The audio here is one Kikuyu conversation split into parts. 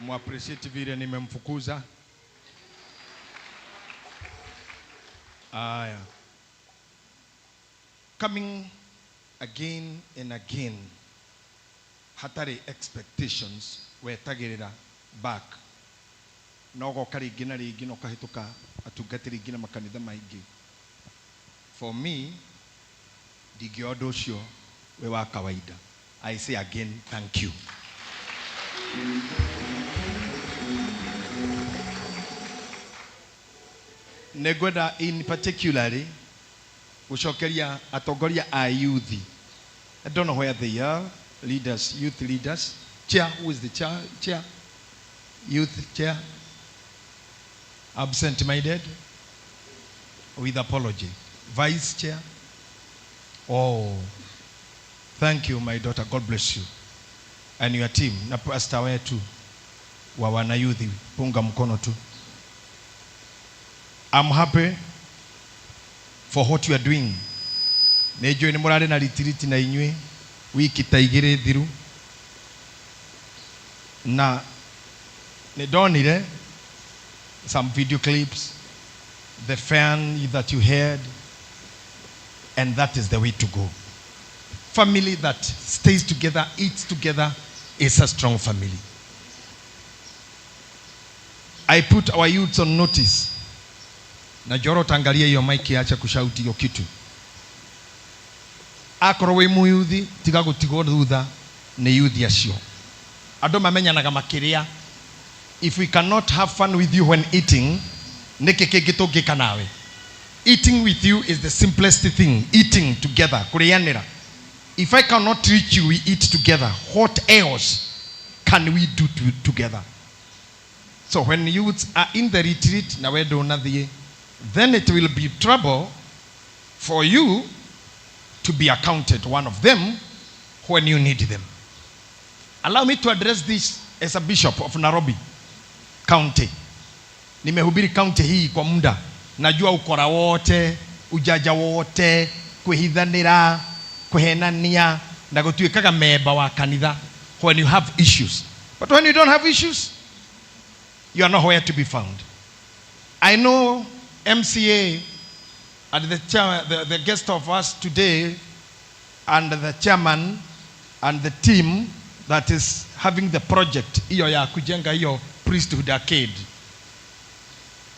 Muappreciate vile nimemfukuza. Aya. Coming again and again hatarĩ expectations wetagĩrĩra back na ũgoka rĩngĩ na rĩngĩ na ũkahĩtũka atungatĩri aingĩ na makanitha maingĩ. For me, ndingĩoya ũndũ ũcio wĩ wa kawaida. I say again, thank you. Nĩngwenda in particularly gũcokeria atongoria a youth. I don't know where they are, leaders, youth leaders. Chair, who is the chair? Chair? Youth chair? Absent minded? With apology. Vice chair? Oh, thank you, my daughter. God bless you. And your team. Na pastor wetu wa wanayuthi, punga mkono tu. I'm happy for what you are doing. Nĩ njũĩ nĩ mũrarĩ na retreat na inyuĩ wiki ta igĩrĩ thiru na nĩ ndonire some video clips, the fun that you had, and that is the way to go. Family that stays together, eats together, is a strong family. I put our youths on notice. Na Joro, utaangalia hiyo mic, acha kushauti hiyo kitu. Akorwo wĩ muyuthi, tiga gũtigwo thutha nĩ yuthi acio. Andũ mamenyanaga makĩrĩa. If we cannot have fun with you when eating, nĩkĩ kĩngĩ tũngĩka nawe? Eating with you is the simplest thing. Eating together, kũrĩanĩra. If I cannot reach you, we eat together. What else can we do together? So when youths are in the retreat, na we ndũnathiĩ, then it will be trouble for you to be accounted one of them when you need them. Allow me to address this as a bishop of Nairobi County. Nimehubiri county hii kwa muda, najua ukora wote, ujanja wote, kwĩhithanĩra, kũhenania na gũtuĩkaga memba wa kanitha when you have issues. But when you don't have issues, you are nowhere to be found. I know MCA and the chair, the guest of us today, and the chairman and the team that is having the project hiyo ya kujenga hiyo Priesthood Arcade.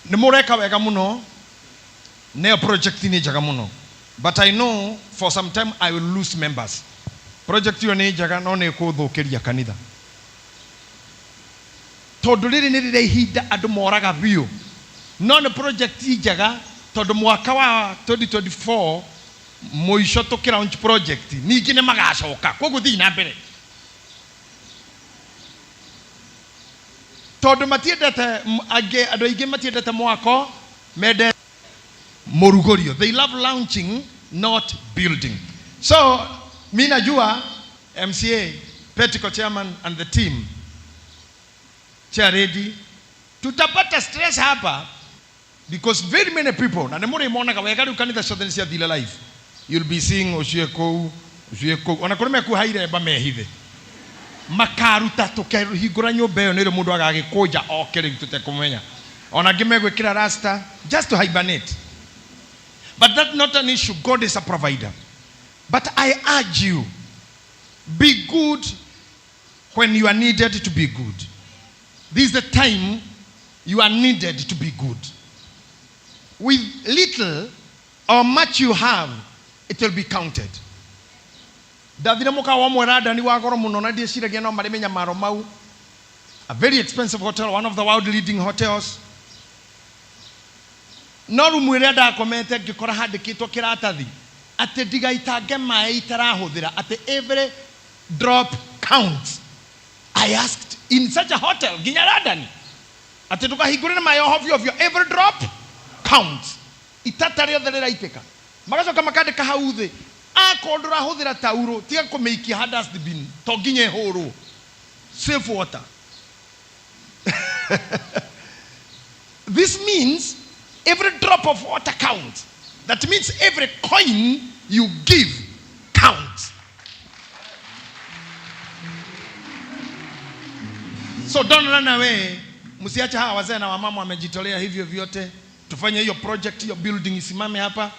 Nĩ mũreka wega mũno, nayo project nĩ njega mũno. But I know for some time I will lose members. Project hiyo nĩ njega no nĩ ĩkũthũkĩria kanitha. Tondũ rĩrĩ nĩ rĩrĩa ihinda andũ moraga biũ. No nĩ project njega tondũ mwaka wa 2024 mũico tũkĩ launch project ningĩ nĩ magacoka, koguo thiĩ na mbere tondũ matiendete angĩ, andũ aingĩ matiendete mwako, mendete mũrugũrio. They love launching, not building. So mi najua MCA, Petico chairman and the team, chair ready, tutapata stress hapa because very many people, na nĩ mũrĩmonaga wega rĩu kanitha ciothe nĩ ciathire live, you'll be seeing ũcio kũu, ũcio kũu, ona kũrĩ mekuoha iremba mehithe makaruta. Tũkehingũra nyũmba ĩyo nĩrĩo mũndũ agagĩkũnja oke rĩu tũtekũmenya. Ona angĩ megwĩkĩra rasta just to hibernate, but that's not an issue. God is a provider. But I urge you, be good when you are needed to be good. This is the time you are needed to be good. With little or much you have, it will be counted. Ndathire mũkawa ũmwe London wa goro mũno na ndieciragia no marĩ mĩnyamaro mau, a very expensive hotel, one of the world leading hotels, no rumu ĩrĩa ndakomete ngĩkora handĩkĩtwo kĩratathi atĩ ndigaitange maĩ itarahũthĩra, atĩ every drop counts. I asked, in such a hotel nginya London, atĩ ndũkahingũrĩre maĩ o hovyo hovyo, every drop counts, itata rĩothe rĩraitĩka. Magacoka makandĩka hau thĩ, akorwo ndũrahũthĩra tauro, tiga kũmĩikia ha dustbin, to nginya ĩhũrwo, save water. This means every drop of water counts. That means every coin you give counts. So don't run away. Msiache hawa wazee na wamama wamejitolea hivyo vyote. Tufanye hiyo project, hiyo building isimame hapa,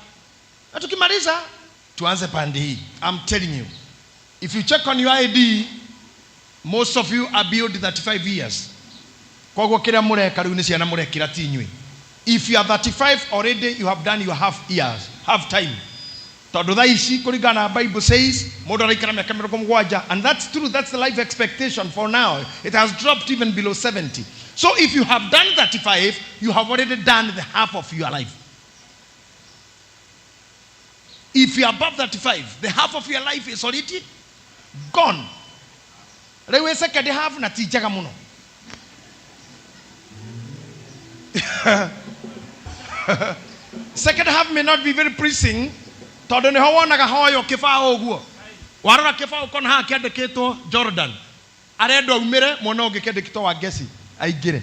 na tukimaliza tuanze pande hii. I'm telling you, if you check on your ID, most of you are beyond 35 years. Koguo kiria mureka riu ni ciana murekira, ti inyuĩ. If you are 35 already, you have done your half years, half time, tondu thaa ici, kũringana na Bible says, mũndũ araikara mĩaka 70, and that's true. That's the life expectation for now. It has dropped even below 70. So if you have done 35, you have already done the half of your life. If you are above 35, the half of your life is already gone. Rĩu ĩ second half na ti njega mũno. Second half may not be very pleasing, tondũ nĩho wonaga hoyo kĩbaũ ũguo. Warora kĩbaũ ũkona haha kĩandĩkĩtwo Jordan arendwo aumĩre, mwena ũngĩ kĩandĩkĩtwo wa Ngeci aingĩre,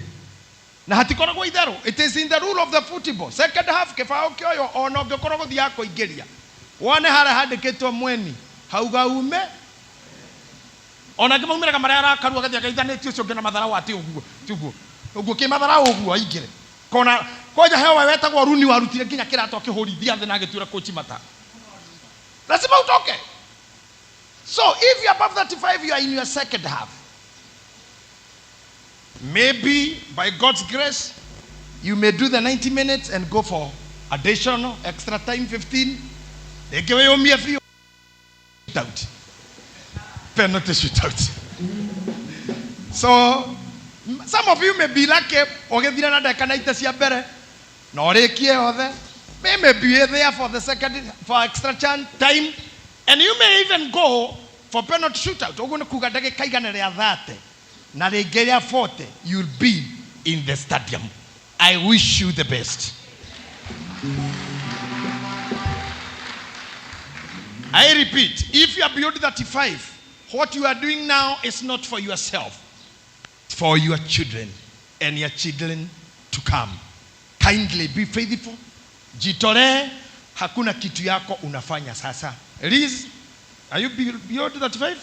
na hatikoragwo itherũ. It is in the rule of the football. Second half, kĩbaũ kĩoywo, ona ũngĩkorwo gũthiaga kũingĩria, wone harĩa handĩkĩtwo mweni hauga ume. Ona angĩ maumĩraga marĩa arakaru, agathiĩ agaithanĩtie ũcio ũngĩ na matharau, atĩ ũguo ti ũguo ũguo kĩ matharau ũguo aingĩre kona kwanja. Hewe wetagwo Runi warutire nginya kĩratũ akĩhũrithia thĩ na agĩtuĩra kochi mata, lazima utoke. So if you are above 35, you are in your second half. Maybe by God's grace you may do the 90 minutes and go for additional extra time 15. Rĩngĩ wĩyũmie biũ, shootout, penalty shootout. So some of you may be lucky, ũgĩthira na ndagĩka 90 cia mbere na ũrĩkie othe. May be there for the second, for extra chance time, and you may even go for penalty shootout. Ũguo nĩ kuga ndagĩka 130 na rĩngĩ rĩa 40, you'll be in the stadium. I wish you the best. I repeat, if you are beyond 35, what you are doing now is not for yourself, it's for your children and your children to come. Kindly be faithful. Jitolee, hakuna kitu yako unafanya sasa. Liz, are you beyond 35?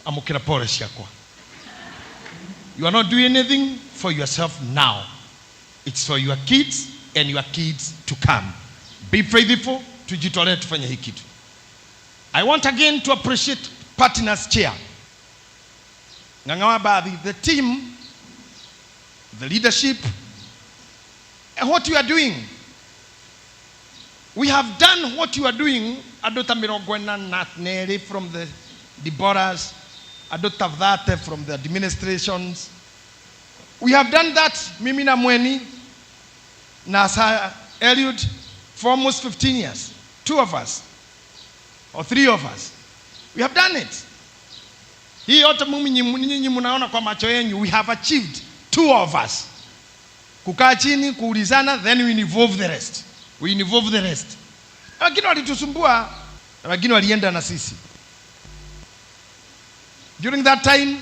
Amukira pole ciakwa. You are not doing anything for yourself now. It's for your kids and your kids to come. Be faithful, tujitolee tufanye hii kitu. I want again to appreciate partners chair. Ng'ang'a Bathi, the team, the leadership, and what you are doing. We have done what you are doing, andũ ta 42 from the Deborahs, andũ ta 30 from the administrations. We have done that, mimi na Mweni, na Sir Eliud, for almost 15 years. Two of us, or three of us. We have done it. Hii yote mimi nyinyi mnaona kwa macho yenu, we have achieved, two of us. Kukaa chini, kuulizana, then we involve the rest. We involve the rest. Na wengine walitusumbua, na wengine walienda na sisi. During that time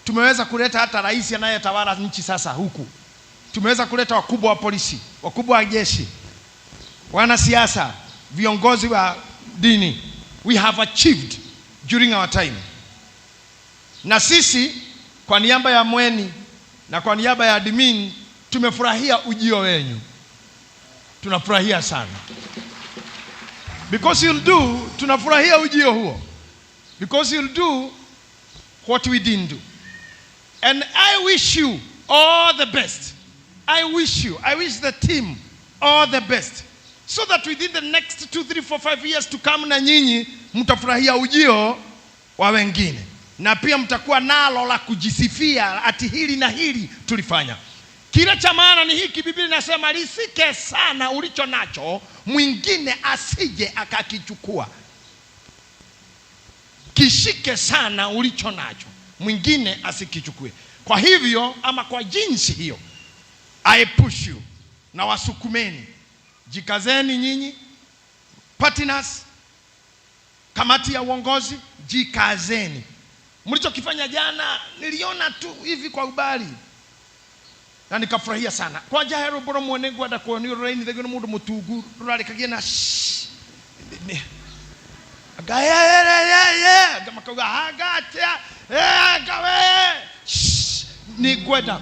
tumeweza kuleta hata rais anayetawala nchi sasa huku. Tumeweza kuleta wakubwa wa polisi, wakubwa wa jeshi, wanasiasa, viongozi wa dini. We have achieved during our time. Na sisi kwa niaba ya Mweni na kwa niaba ya admin tumefurahia ujio wenyu, tunafurahia sana because you'll do, tunafurahia ujio huo because you'll do what we didn't do. And I wish you all the best. I wish you, I wish the team all the best. So that within the next 2, 3, 4, 5 years to come, na nyinyi mtafurahia ujio wa wengine, na pia mtakuwa nalo la kujisifia ati hili na hili tulifanya. Kile cha maana ni hiki, Biblia inasema lisike sana ulicho nacho, mwingine asije akakichukua. Kishike sana ulicho nacho, mwingine asikichukue. Kwa hivyo ama kwa jinsi hiyo, I push you na wasukumeni, jikazeni nyinyi partners, kamati ya uongozi, jikazeni. Mlichokifanya jana niliona tu hivi kwa ubali na nikafurahia sana. Kwanja he rwĩmbo rũmwe nĩngwenda kuonio rũrainithagio nĩ mũndũ mũtungu rũrarĩkagia na shh. Anga ye ye ye ye, anga makauga anga atia, anga we. Shh. Ndikwenda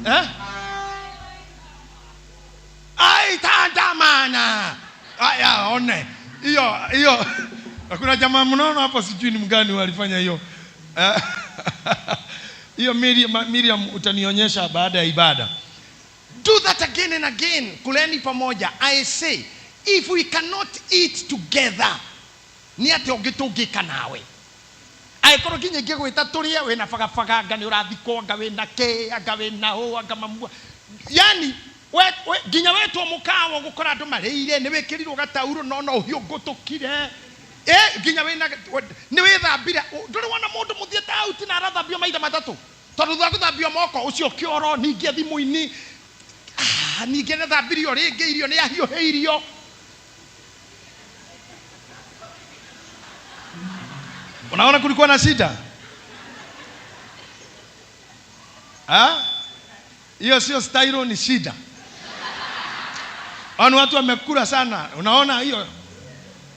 eh? Ai, tandamana. Aya, one hiyo hiyo. Kuna jamaa mnono hapo, sijui ni mgani walifanya hiyo. Hiyo Miriam, utanionyesha baada ya ibada. Do that again and again. Kuleni pamoja. I say, if we cannot eat together, ni atia ũngĩ tũngĩka nawe? Angĩkorwo nginya ingĩgwĩta tũrĩe, wĩna bagabaga, anga nĩ ũrathikwo, anga wĩna kĩ, anga wĩna ũ, anga mamua, yani we, nginya wetwo mũkawa ũgũkora andũ marĩire, nĩ wĩkĩrirwo gataurũ no no ũhiũngũtũkire. Nginya wĩna nĩ wĩthambire. Ndũrĩ wona mũndũ mũthiĩte out na arathambio maitha matatũ, tondũ thutha wa gũthambio moko ũcio kĩoro, ningĩ thimũ-inĩ, ningĩ nĩ thambirio rĩngĩ, irio nĩ ahiũhĩirio. Unaona kulikuwa na shida? Ah? Hiyo sio style, ni shida. Wanu watu wamekula sana. Unaona hiyo?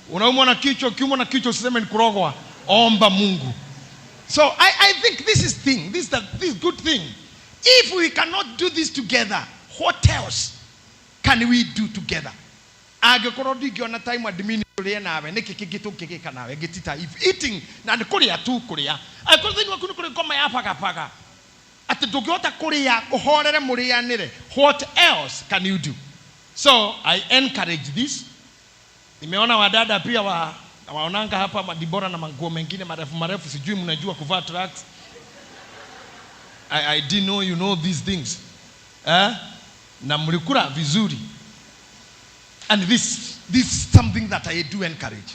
Unaumwa na kichwa, ukiumwa na kichwa usiseme ni kurogwa. Omba Mungu. So I think this is thing, this is the, this good thing. If we cannot do this together, what else can we do together? Angĩkorwo ndingĩona time admin tũrĩe nawe, nĩkĩ kĩngĩ tũngĩgĩka nawe gĩtita if eating na nĩ kũrĩa tu kũrĩa? Angĩkorwo thĩinĩ waku nĩ kũrĩ ngoma ya bagabaga atĩ ndũngĩhota kũrĩa ũhorere mũrĩanĩre, what else can you do? So I encourage this. Nimeona wadada pia wa waonanga hapa madibora na manguo mengine marefu marefu, sijui mnajua kuvaa tracks. I didn't know you know these things. Eh? Na mlikula vizuri. And this is something that I do encourage.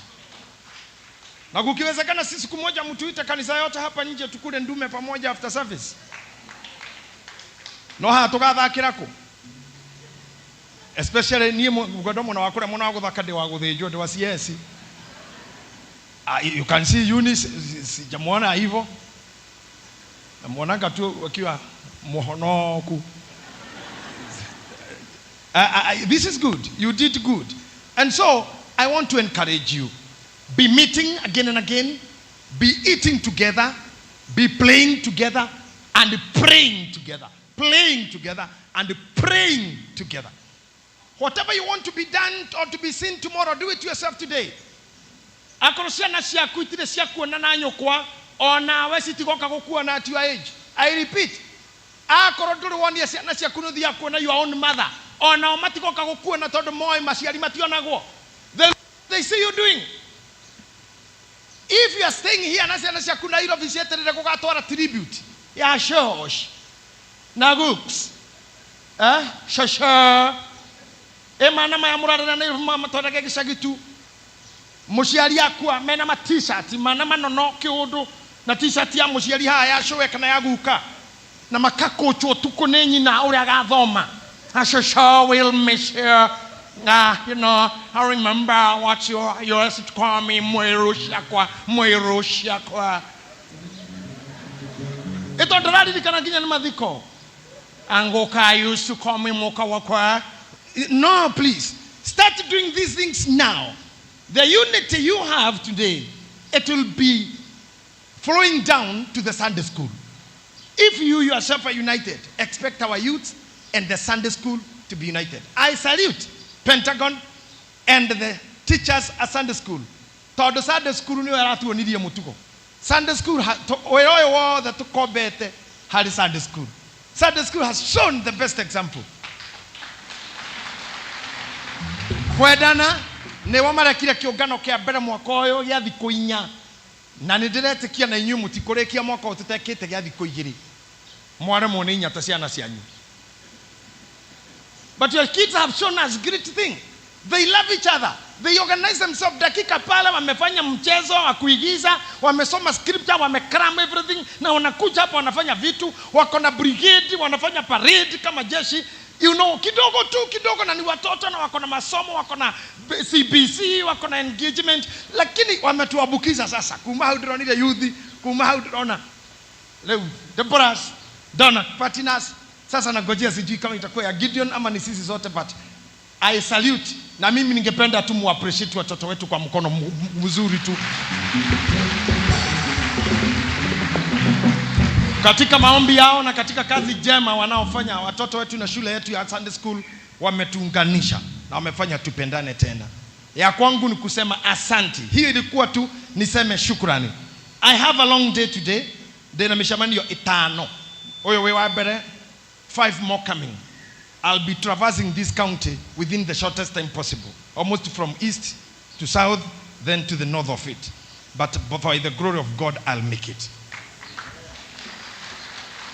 Na kukiwezekana sisi siku moja mtuite kanisa yote hapa nje tukule ndume pamoja after service. No haha tugathakĩra kũ? Especially niĩ ngwenda mũno wa kũrĩa mũno wa gũthaka ndĩ wa gũthĩnjwo, ndĩ wa CS. You can see Eunice, sijamuona hivyo. Namuonanga tu akiwa muhonoku. This is good. You did good. And so I want to encourage you. Be meeting again and again. Be eating together. Be playing together and praying together. Playing together and praying together. Whatever you want to be done or to be seen tomorrow, do it yourself today. Akorwo ciana ciaku itirĩ cia kuona na nyũkwa, onawe citigoka gũkuona at your age. I repeat, akorwo ndũrĩ wonia ciana ciaku nĩ ũthiaga kuona your own mother, onao matigoka gũkuona tondũ moĩ maciari mationagwo. They see you doing. If you are staying here na ciana ciaku Nairobi cieterere gũgatwara tribute ya shosh na gooks, eh, shosho ĩ mana maya mũrarĩra Nairobi matwarage gĩcagi tu, mũciari akua mena ma T-shirt mana manono kĩũndũ na T-shirt ya mũciari haha ya cũwe kana ya guka, na makakũchwo ũtukũ nĩ nyina ũrĩa agathoma. Shosho will miss you. I remember what you used to call me, mwiru ciakwa, mwiru ciakwa. Ĩto ndĩraririkana nginya nĩ mathiko. Angoka used to call me muka wakwa. No, please. Start doing these things now. The unity you have today, it will be flowing down to the Sunday school. If you yourself are united, expect our youth and the Sunday school to be united. I salute Pentagon and the teachers at Sunday school. Tondũ Sunday school nĩyo ĩratuonirie mũtugo. Sunday school, wĩra ũyũ wothe tũkombete harĩ Sunday school. Sunday school has shown the best example. Kwendana nĩo marekire kĩũngano kĩa mbere mwaka ũyũ gĩa thikũ inya, na nĩ ndĩretĩkia na inyuĩ mũtikũrĩkia mwaka ũyũ tũtekĩte gĩa thikũ igĩrĩ, mwaremwo nĩ inya ta ciana cianyu. But your kids have shown us great thing. They love each other. They organize themselves. Dakika pale wamefanya mchezo wa kuigiza, wamesoma scripture, wamecram everything, na wanakuja hapa wanafanya vitu, wako na brigade, wanafanya parade kama jeshi. Kidogo tu kidogo, na ni watoto na wako na masomo, wako na CBC, wako na engagement, lakini wametuambukiza sasa. Kuma hau ndĩronire youth, kuma hau ndĩrona leo Deborahs, Donna Patinas. Sasa nangojea sijui kama itakuwa ya Gideon ama ni sisi zote, but I salute. Na mimi ningependa tu mu appreciate watoto wetu kwa mkono mzuri tu. Katika maombi yao na katika kazi njema wanaofanya watoto wetu na shule yetu ya Sunday School, wametuunganisha na wamefanya tupendane tena. Ya kwangu ni kusema asanti. Hiyo ilikuwa tu niseme shukrani. I have a long day today. Ndina mĩcemanio ĩtano. Ũyũ wĩ wa mbere, five more coming. I'll be traversing this county within the shortest time possible, almost from east to south, then to the north of it. But for the glory of God, I'll make it.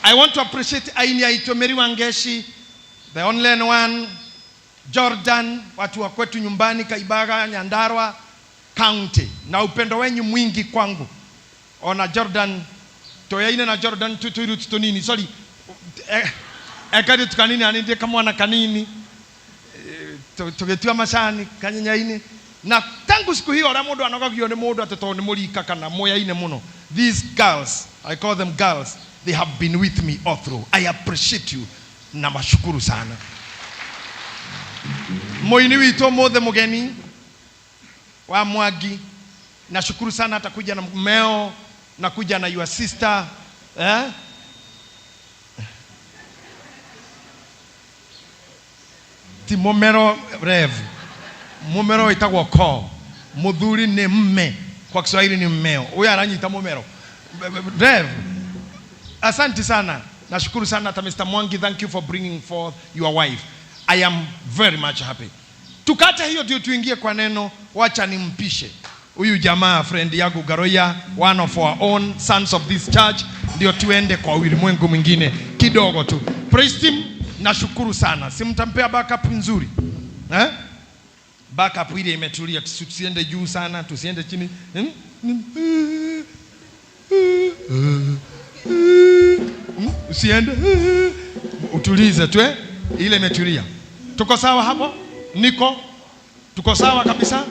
I want to appreciate aini aitũ Mary Wangeshi, the only one, Jordan, watu wa kwetu nyumbani Kaibaga, Nyandarua County, na upendo wenyu mwingi kwangu. Ona Jordan, toyaine na Jordan tutuiru tunini, sorry, ekari tukanini anindie kamwana kanini tugitua macani kanyenyaini, na tangu siku hiyo ũrĩa mũndũ anogagio nĩ mũndũ atĩ tondũ nĩ mũrika kana mũyaine mũno, these girls, I call them girls, they have been with me all through. I appreciate you na mashukuru sana. Mũini witũ ũmũthĩ mũgeni wa Mwangi, nashukuru sana, atakuja na mmeo na kuja na your sister, eh? Ti mũmero, Rev, mũmero wĩtagwo ko mũthuri nĩ mme, kwa Kiswahili ni mmeo. Huyo aranyita mũmero. Rev, asante sana, nashukuru sana. Hata Mr. Mwangi, thank you for bringing forth your wife. I am very much happy. Tukate hiyo ndio tuingie kwa neno. Wacha nimpishe huyu jamaa, friend yangu Garoya, one of our own sons of this church, ndio tuende kwa ulimwengu mwingine kidogo tu. Praise team, nashukuru sana. Si mtampea backup nzuri, eh? Backup ile imetulia, tusiende juu sana, tusiende chini, hmm? Hmm? Usiende, utulize tu, eh? Ile imetulia. Tuko sawa hapo? Niko tuko sawa kabisa.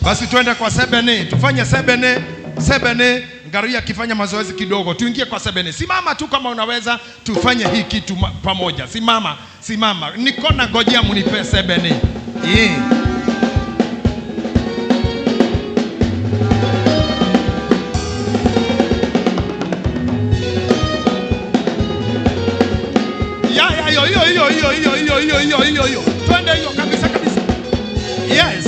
Basi tuende kwa sebene, tufanye sebene, sebene. Ngaruya akifanya mazoezi kidogo, tuingie kwa sebene. Simama tu kama unaweza, tufanye hii kitu pamoja. Simama, simama. Niko na ngojea munipe sebene. Yeah. Ya, ya, yo, yo, yo, yo, yo, yo, yo, yo, yo, yo. Twende hiyo kabisa kabisa. Yes.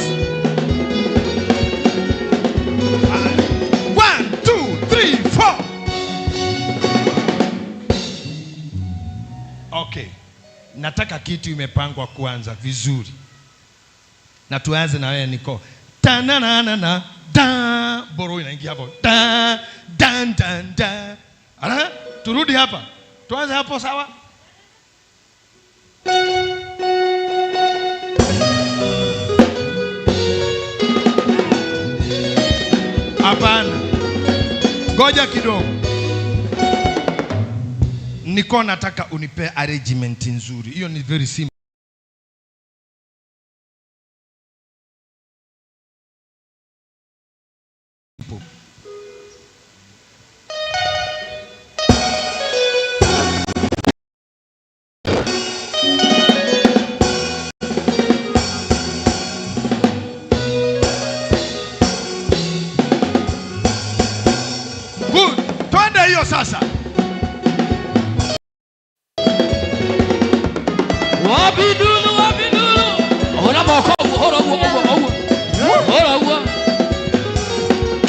1, 2, 3, 4. Okay. Nataka kitu imepangwa kwanza vizuri. Na tuanze na wewe Niko. Ta na na na na da, boro inaingia hapo. Da dan dan da. Ala, turudi hapa. Tuanze hapo sawa? Hapana. Ngoja kidogo. Niko nataka unipe arrangement nzuri. Hiyo ni very simple. Good. Twende hiyo sasa. Wabidulu, wabidulu. Hora moko, hora uo, uo, uo. Hora uo.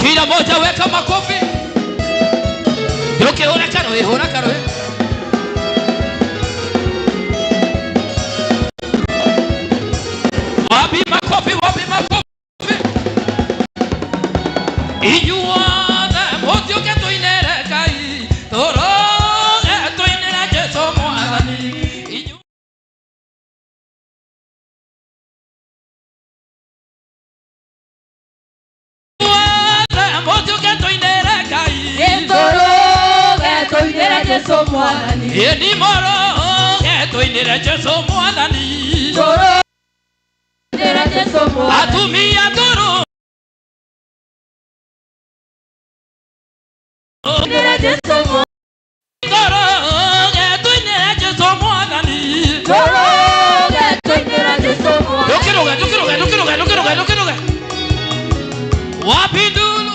Kila moja weka makofi. Yoke hora karo, hora karo. Wapi makofi, wapi makofi. Inyuothe mũtiũke tũinĩre Ngai, tũrũge tũinĩre Jesũ Mwathani. Inyuothe mũtiũke tũinĩre Ngai. Tũrũge tũinĩre Jesũ Mwathani. Ĩni mũrũge tũinĩre Jesũ Mwathani. Tũrũge tũinĩre Jesũ Mwathani. Atumia tũrũge Tũinĩre Jesũ Mwathani. Tũrũge tũinĩre Jesũ Mwathani. Tũrũge tũinĩre Jesũ Mwathani. Ndũkĩrũge, ndũkĩrũge, ndũkĩrũge, ndũkĩrũge, ndũkĩrũge. Wapi nduru?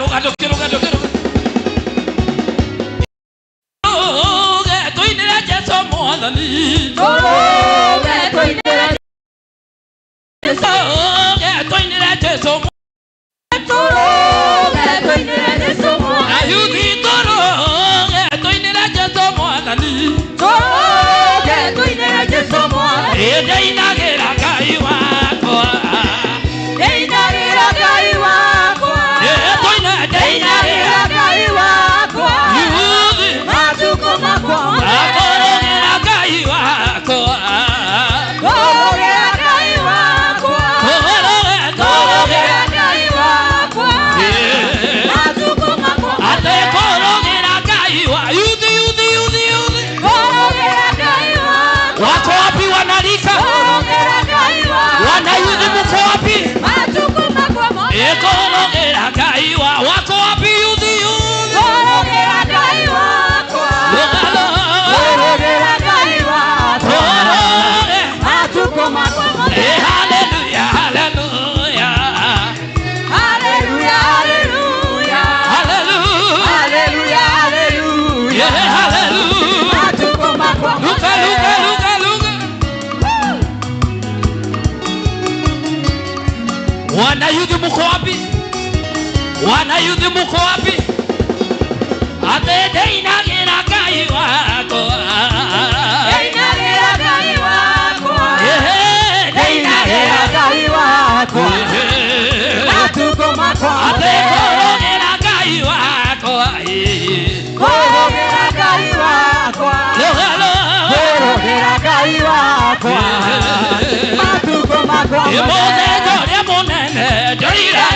Ruga ndũkĩrũga ndũkĩrũga. Tũrũge tũinĩre Jesũ Mwathani. Tũrũge tũinĩre Tũrũge tũinĩre Jesũ. Tũrũge tũinĩre Jesũ Mwathani. Ayuthi tũrũge tũinĩre Jesũ Mwathani. Tũrũge tũinĩre Jesũ Mwathani. Ĩndĩinagĩra Ngai wakwa. Ndĩinagĩra Ngai wakwa. Tũine Ndĩinagĩra ndĩinagĩra. Ngai wakwa. Yuthi Matukũ makwa mothe. akũrũgĩra Ngai wakwa. Kũrũgĩra Ngai wakwa. Tũrũge tũrũge. Kũrũgĩra Ngai wakwa. Matukũ makwa Ate mothe. kũrũgĩra Ngai wa yuthi yuthi yuthi yuthi. Kũrũgĩra Ngai wakwa. Wako wapi wanarika? Kũrũgĩra Ngai wakwa. Wana yuthi mko wapi? Matukũ makwa mothe. Ĩkũrũgĩra Ngai wa wako wapi yuthi yuthi. Kũrũgĩra Ngai wakwa. Rũga rũga. Kũrũgĩra Ngai wakwa. Kũrũge. Matukũ makwa mothe. Eh, hallelujah, hallelujah. Hallelujah, hallelujah. Hallelujah. Hallelujah, hallelujah. Yeah, hallelujah. Matukũ makwa Luka, mothe. luka, luka, luka. Wanayuthi mko wapi? Wanayuthi mko wapi? Ate ndĩinagĩra Ngai wakwa. Ndĩinagĩra Ngai wakwa. Eh, Ndĩinagĩra ndĩinagĩra. Ngai wakwa. Eh, Matukũ makwa ate mothe. kũrũgĩra Ngai wakwa. Eh, Kũrũgĩra Ngai wakwa. luka, luka. Kũrũgĩra Ngai wakwa. Matukũ makwa Ĩ mothe. mũthenya ũrĩa mũnene ndoire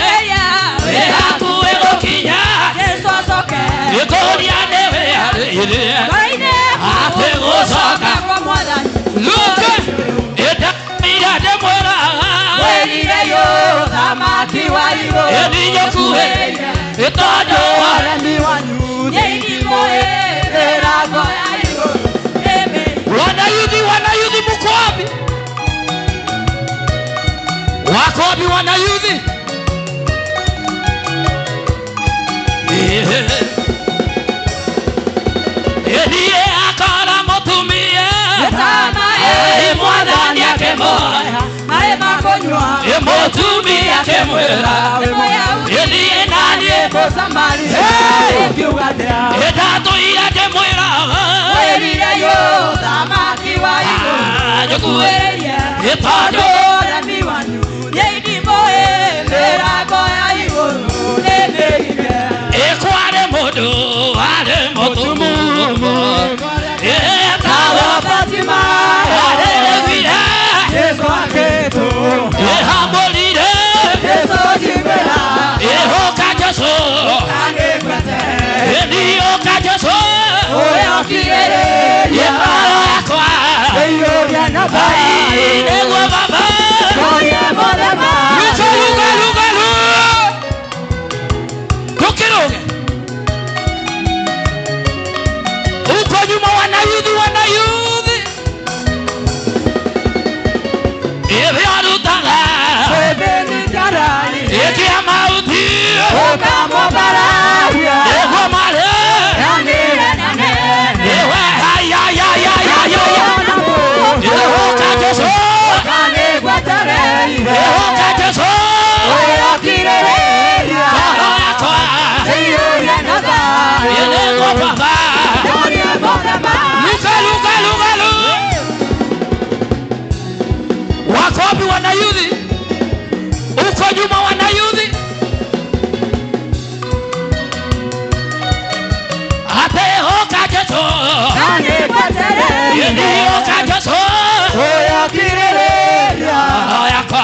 wĩ hakuhĩ gũkinya. Jesu acoke. Ĩkũria nĩ wĩharĩirie Ngoro-inĩ atĩ gũcoka. kwa Mwathani. Luka ĩndaira ndĩmwĩraga Wĩrire ũthamaki wa igũrũ. ĩninyokuhĩ ĩtondũ wa Ũremi wanyu nĩndimũĩ mĩrango ya igũrũ nĩmĩhinge. Wanayuthi, wanayuthi mko wapi? Wako wapi wanayuthi? Ĩniĩ akora mũtumia Gĩtama ĩ Mwathani akĩmoya maĩ ma kũnyua. ĩ mũtumia akĩmwĩra Wĩ Mũyahudi ĩniĩ naniĩ Mũsamaria. Hey! Ũkiuga atĩa? ĩndatũire ndĩmwĩraga Wĩrire ũthamaki wa igũrũ njũkuhĩrĩrie nĩkuhĩrĩirie. ĩtondũ Ũremi wanyu nĩndimũĩ mĩrango ya igũrũ nĩmĩhinge. ĩkwarĩ mũndũ warĩ mũtumumu ĩtawa Fatima, arĩrĩguire Jesu akĩtũma. ĩhamũrire Jesu njiguĩra, ĩhũka Jesũ angĩkwete. ĩniũka Jesũ Ũrĩa ũkirĩrĩria, ĩmaro yakwa ĩiyũria na thayũ. nĩguo baba Kũrĩa mothe luka luka luka luka tũkĩrũge huko nyuma wanayuthi wanayuthi ĩrĩarutaga Wĩthĩni njarai, ĩkia mauthi ũkamũmbararia. ĩguo marĩ Yanĩre na nene. ĩwe hayayayayaya Ona mũndũ, ĩhũka Jesũ ũkanĩgwetereire. ĩhũka Jesũ Ũrĩa ũkirĩrĩria, ngoro yakwa ĩiyũria na thayũ. ĩnĩguo baba Kũrĩa mothe luka luka luka luka wako wapi wanayuthi uko nyuma wanayuthi atehoka Jesũ Anĩgwetereire. ĩnĩũka Jesũ Ũrĩa ũkirĩrĩria, ngoro yakwa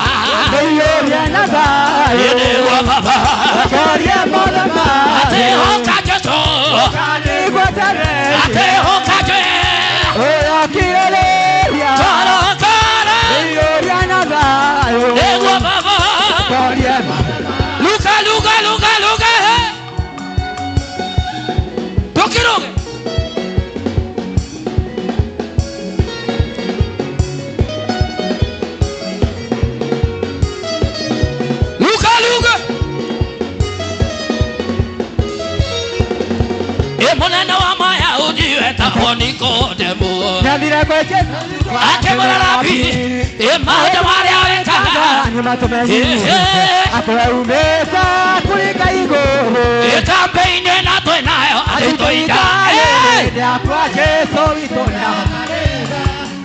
ĩiyũria na thayũ. ĩnĩguo baba Kũrĩa mothe atehoka Jesũ Anĩgwetereire. atehoka Jesũ Ũrĩa ũkirĩrĩria, koro koro ĩiyũria na thayũ. nĩguo baba Kũrĩa mothe luka luka luka luka tũkĩrũge luka luka Wetagwo Nikodemo. Nĩathire kwĩ Jesũ Akĩmwĩra Rabi, ĩ maũndũ marĩa wĩkaga nĩmatũmenyithie atĩ we umĩte kũrĩ Ngai igũrũ. Ĩ kambĩ-inĩ na twĩ nayo andũ tũita. Ndakwa Jesũ witũ nĩahotanĩte.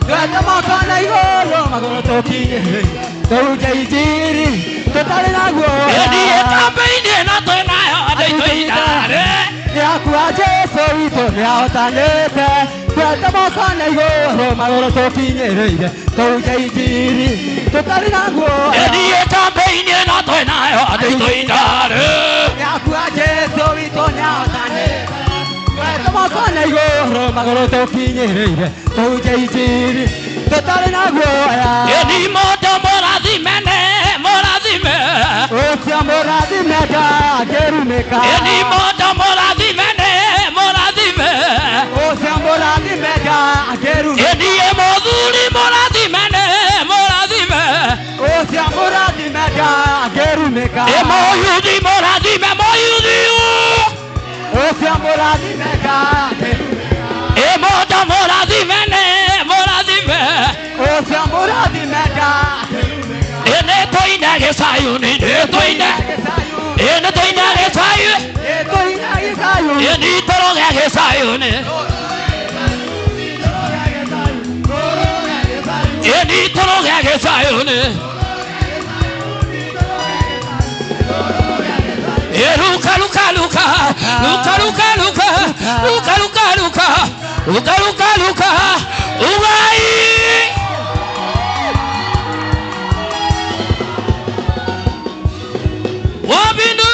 Twete moko na igũrũ magũrũ tũkinyĩrĩire tũhunjie injiri tũtarĩ na guoya. Ĩ kambĩ-inĩ na twĩ nayo andũ tũita. Ndakwa Jesũ witũ nĩahotanĩte. Twete moko na igũrũ magũrũ tũkinyĩrĩire tũhunjie injiri tũtarĩ na guoya. Ĩ kambĩ-inĩ na twĩ nayo andũ tũita. Ndakwa Jesũ witũ nĩahotanĩte. Twete moko na igũrũ magũrũ tũkinyĩrĩire tũhunjie injiri tũtarĩ na guoya. Ĩ mũndũ mũrathime nĩ mũrathime. Ũcio mũrathime ndangĩrumĩka. Ĩ mũndũ mũrathime nĩ mũrathime. Ũcio mũrathime ndangĩrumĩka. Ĩ mũthuri mũrathime nĩ mũrathime. Ũcio mũrathime ndangĩrumĩka. Ĩ mũyuthi mũrathime mũyuthi. Ũcio mũrathime ndangĩrumĩka. Ĩ mũndũ mũrathime nĩ mũrathime. Ũcio mũrathime ndangĩrumĩka. Ĩ nĩ tũine gĩcayuni nĩ tũine. Ĩ nĩ tũine gĩcayuni. Nĩ tũine gĩcayuni. Ĩ nĩ tũrũge gĩcayuni. Ĩ nĩ tũrũge gĩcayuni. Ĩ ruka ruka ruka ruka ruka ruka ruka ruka ruka ruka ruka ruka ugai. Wabindu.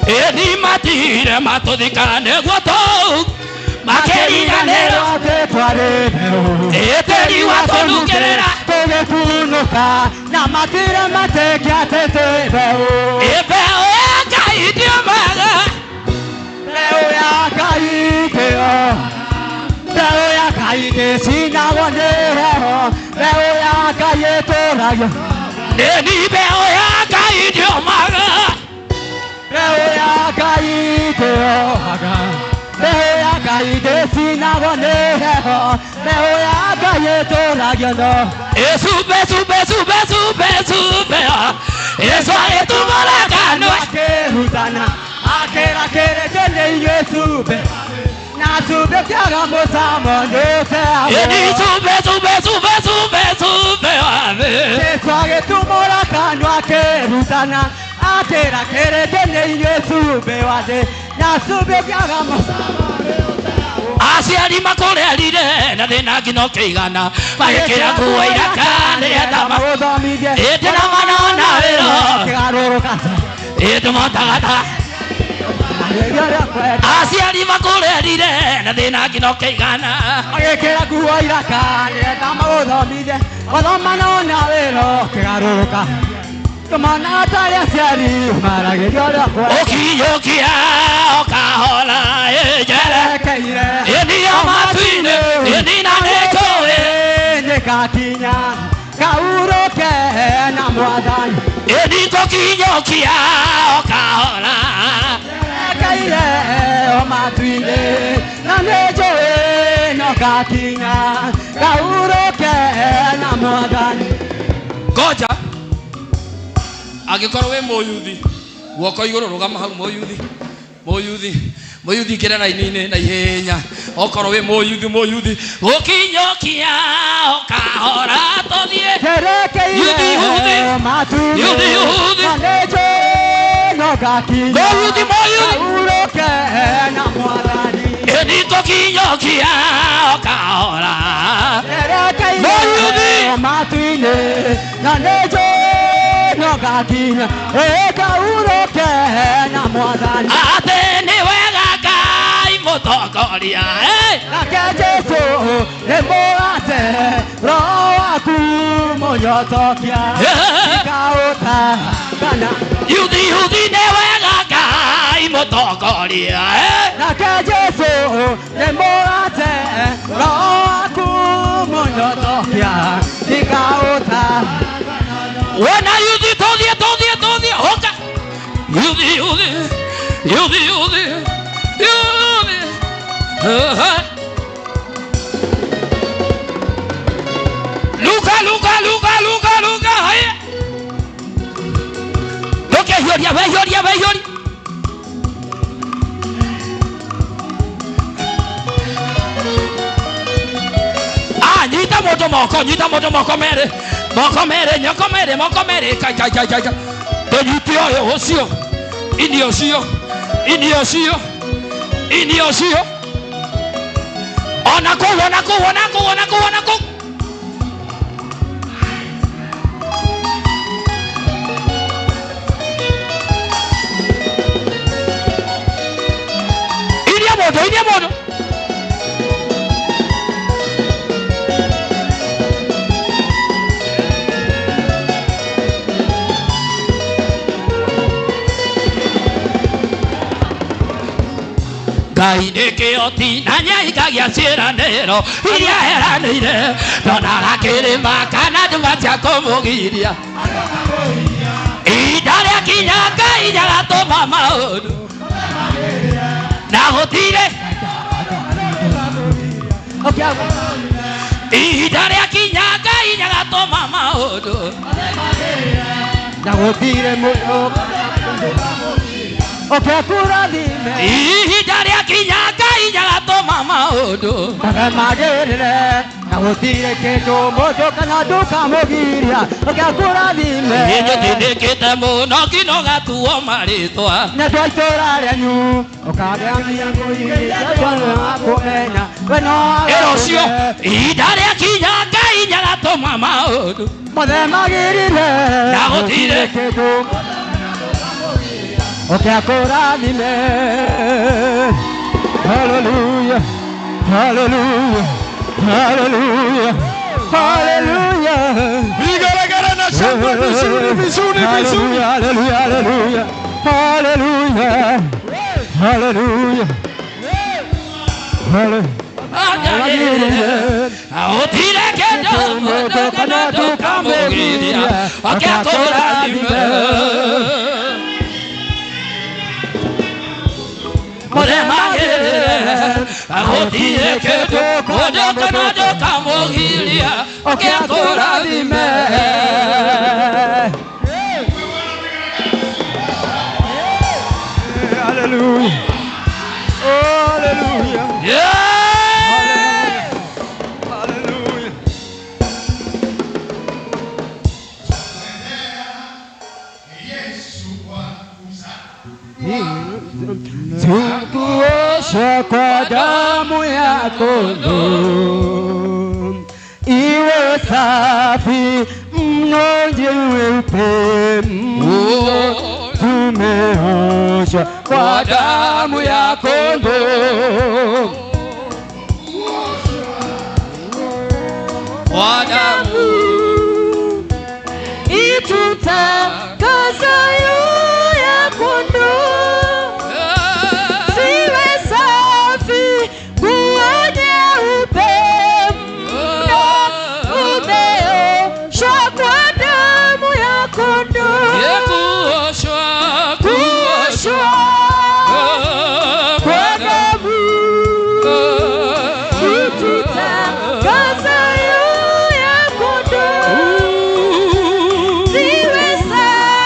Ĩ matire matũthikane guo tũu makĩriganĩrwo Atĩ twarĩ mbeũ. Ĩ tĩri watũnungĩrĩra Tũgĩkunũka na matire matĩkia atĩ twĩ mbeũ. Ĩ mbeũ ya Ngai ndiumaga. Mbeũ ya Ngai ndĩo. Mbeũ ya Ngai ndĩcinagwo nĩ heho. Mbeũ ya Ngai ĩtũragio. Nĩ mbeũ ya Ngai ndiumaga. Mbeũ ya Ngai ndĩohaga. Mbeũ ya Ngai ndĩcinagwo nĩ heho. Mbeũ ya Ngai ĩtũragio no. Ĩ cumbe cumbe cumbe cumbe cumbe Yesu agĩtumũra kanua. Akĩrutana akĩra kĩrĩndĩ nĩ inyuĩ cumbĩ na cumbĩ ũkĩaga mũcamo nĩũteagwo. Ĩ nĩ cumbe cumbe cumbe cumbe cumbe wa thĩ. Jesũ agĩtumũra kanua akĩrutana akĩra kĩrĩndĩ nĩ inyuĩ cumbĩ wa thĩ na cumbĩ ũkĩaga mũcamo nĩũteagwo. Aciari makũrerire na thĩna nginya ũkĩigana magĩkĩra nguo iraka nĩgetha magũthomithie. Ĩndĩ na manona wĩra. Kĩgarũrũka. Ĩndĩ motagata. Marĩria ũrĩa kwenda. Aciari makũrerire na thĩna nginya ũkĩigana Magĩkĩra nguo iraka nĩgetha magũthomithie. Gũthoma nona wĩra ũkĩgarũrũka. Tũmona tarĩ aciari maragĩria ũrĩa kwenda. Ũkinyũkia ũkahora ĩnjere. Erekeire. Ĩni o matu-inĩ ĩni na nĩnjũĩ. Nĩgakinya kaurũke na mwathani. Ĩni tũkinyũkia ũkahora. Erekeire o matu-inĩ na nĩnjũĩ no gakinya kaurũke na mwathani. Ngoja angĩkorwo wĩ mũyuthi guoko igũrũ rũgama hau mũyuthi mũyuthi mũyuthi ingĩra raini-inĩ na ihenya okorwo wĩ mũyuthi mũyuthi gũkinyũkia ũkahora tũthiĩ. Erekeire Yuthi, yuthi. o matu-inĩ Yuthi, yuthi. na nĩnjũĩ no gakinya Mũyuthi, mũyuthi. kaurũke na mwathani. Ĩni tũkinyũkia ũkahora. Erekeire Mũyuthi. o matu-inĩ na nĩnjũĩ no gakinya ĩkaurũke na mwathani. Atĩ nĩ wega Ngai mũtongoria. Nake Jesũ nĩ mũgate roho waku mũnyotokia ikaũta kana. Yuthi yuthi nĩ wega Ngai mũtongoria. Nake Jesũ nĩ mũgate roho waku mũnyotokia ikaũta Luka luka luka luka luka haya ndũkehiũria wehiũria wehiũria. Ah, nyita mũndũ moko, nyita mũndũ moko merĩ, moko merĩ, nyoko merĩ, moko merĩ, kai kai kai kai kai. Ndũnyite ũyũ ũcio, ini ũcio, ini ũcio, ini ũcio. Ona kũu, ona kũu, ona kũu, ona kũu, ona kũu. Iria mũndũ, iria mũndũ. Ngai nĩ kĩhoti na nĩahingagia ciĩranĩro iria eranĩire, ndonaga kĩrĩma kana nduma cia kũmũgiria. Ihinda rĩakinya Ngai nĩagatũma maũndũ na gũtirĩ. Ihinda rĩakinya Ngai nĩagatũma maũndũ na gũtirĩ mũndũ ũkĩkũrathime. Ihinda rĩakinya Ngai nĩagatũma maũndũ magĩrĩre na gũtirĩ kĩndũ mũndũ kana ndũkamũgiria ũkĩkũrathime. Nĩnyũthĩnĩkĩte mũno nginya ũgatuo marĩtwa na twa itũra rĩanyu ũkagĩa kũmenya we no ĩra ũcio ihinda rĩakinya Ngai nĩagatũma maũndũ mothe magĩrĩre Na gũtirĩ kĩndũ ũkĩakũrathime. Hallelujah, hallelujah, hallelujah, hallelujah. Vigeregere na shangwe vizuri vizuri vizuri. Hallelujah, hallelujah, hallelujah, hallelujah, hallelujah. Gũtirĩ kĩndũ mũndũ kana ndũkamũgiria ũkĩakũrathime. Mothe magĩrĩre gũtirĩ kĩndũ mũndũ kana ndũkamũgiria ũkĩakũrathime. Hallelujah. Hallelujah. Yeah! Hallelujah. Tukuoshe kwa damu ya kondoo, iwe safi mno nyeupe mno, tumeoshwa kwa damu ya kondoo. Kwa damu Itutakasa ya kondoo, ziwe safi nguo nyeupe mno, umeoshwa kwa damu ya kondoo. Kuoshwa, Kuoshwa kwa damu itutakasa ya kondoo, ziwe safi.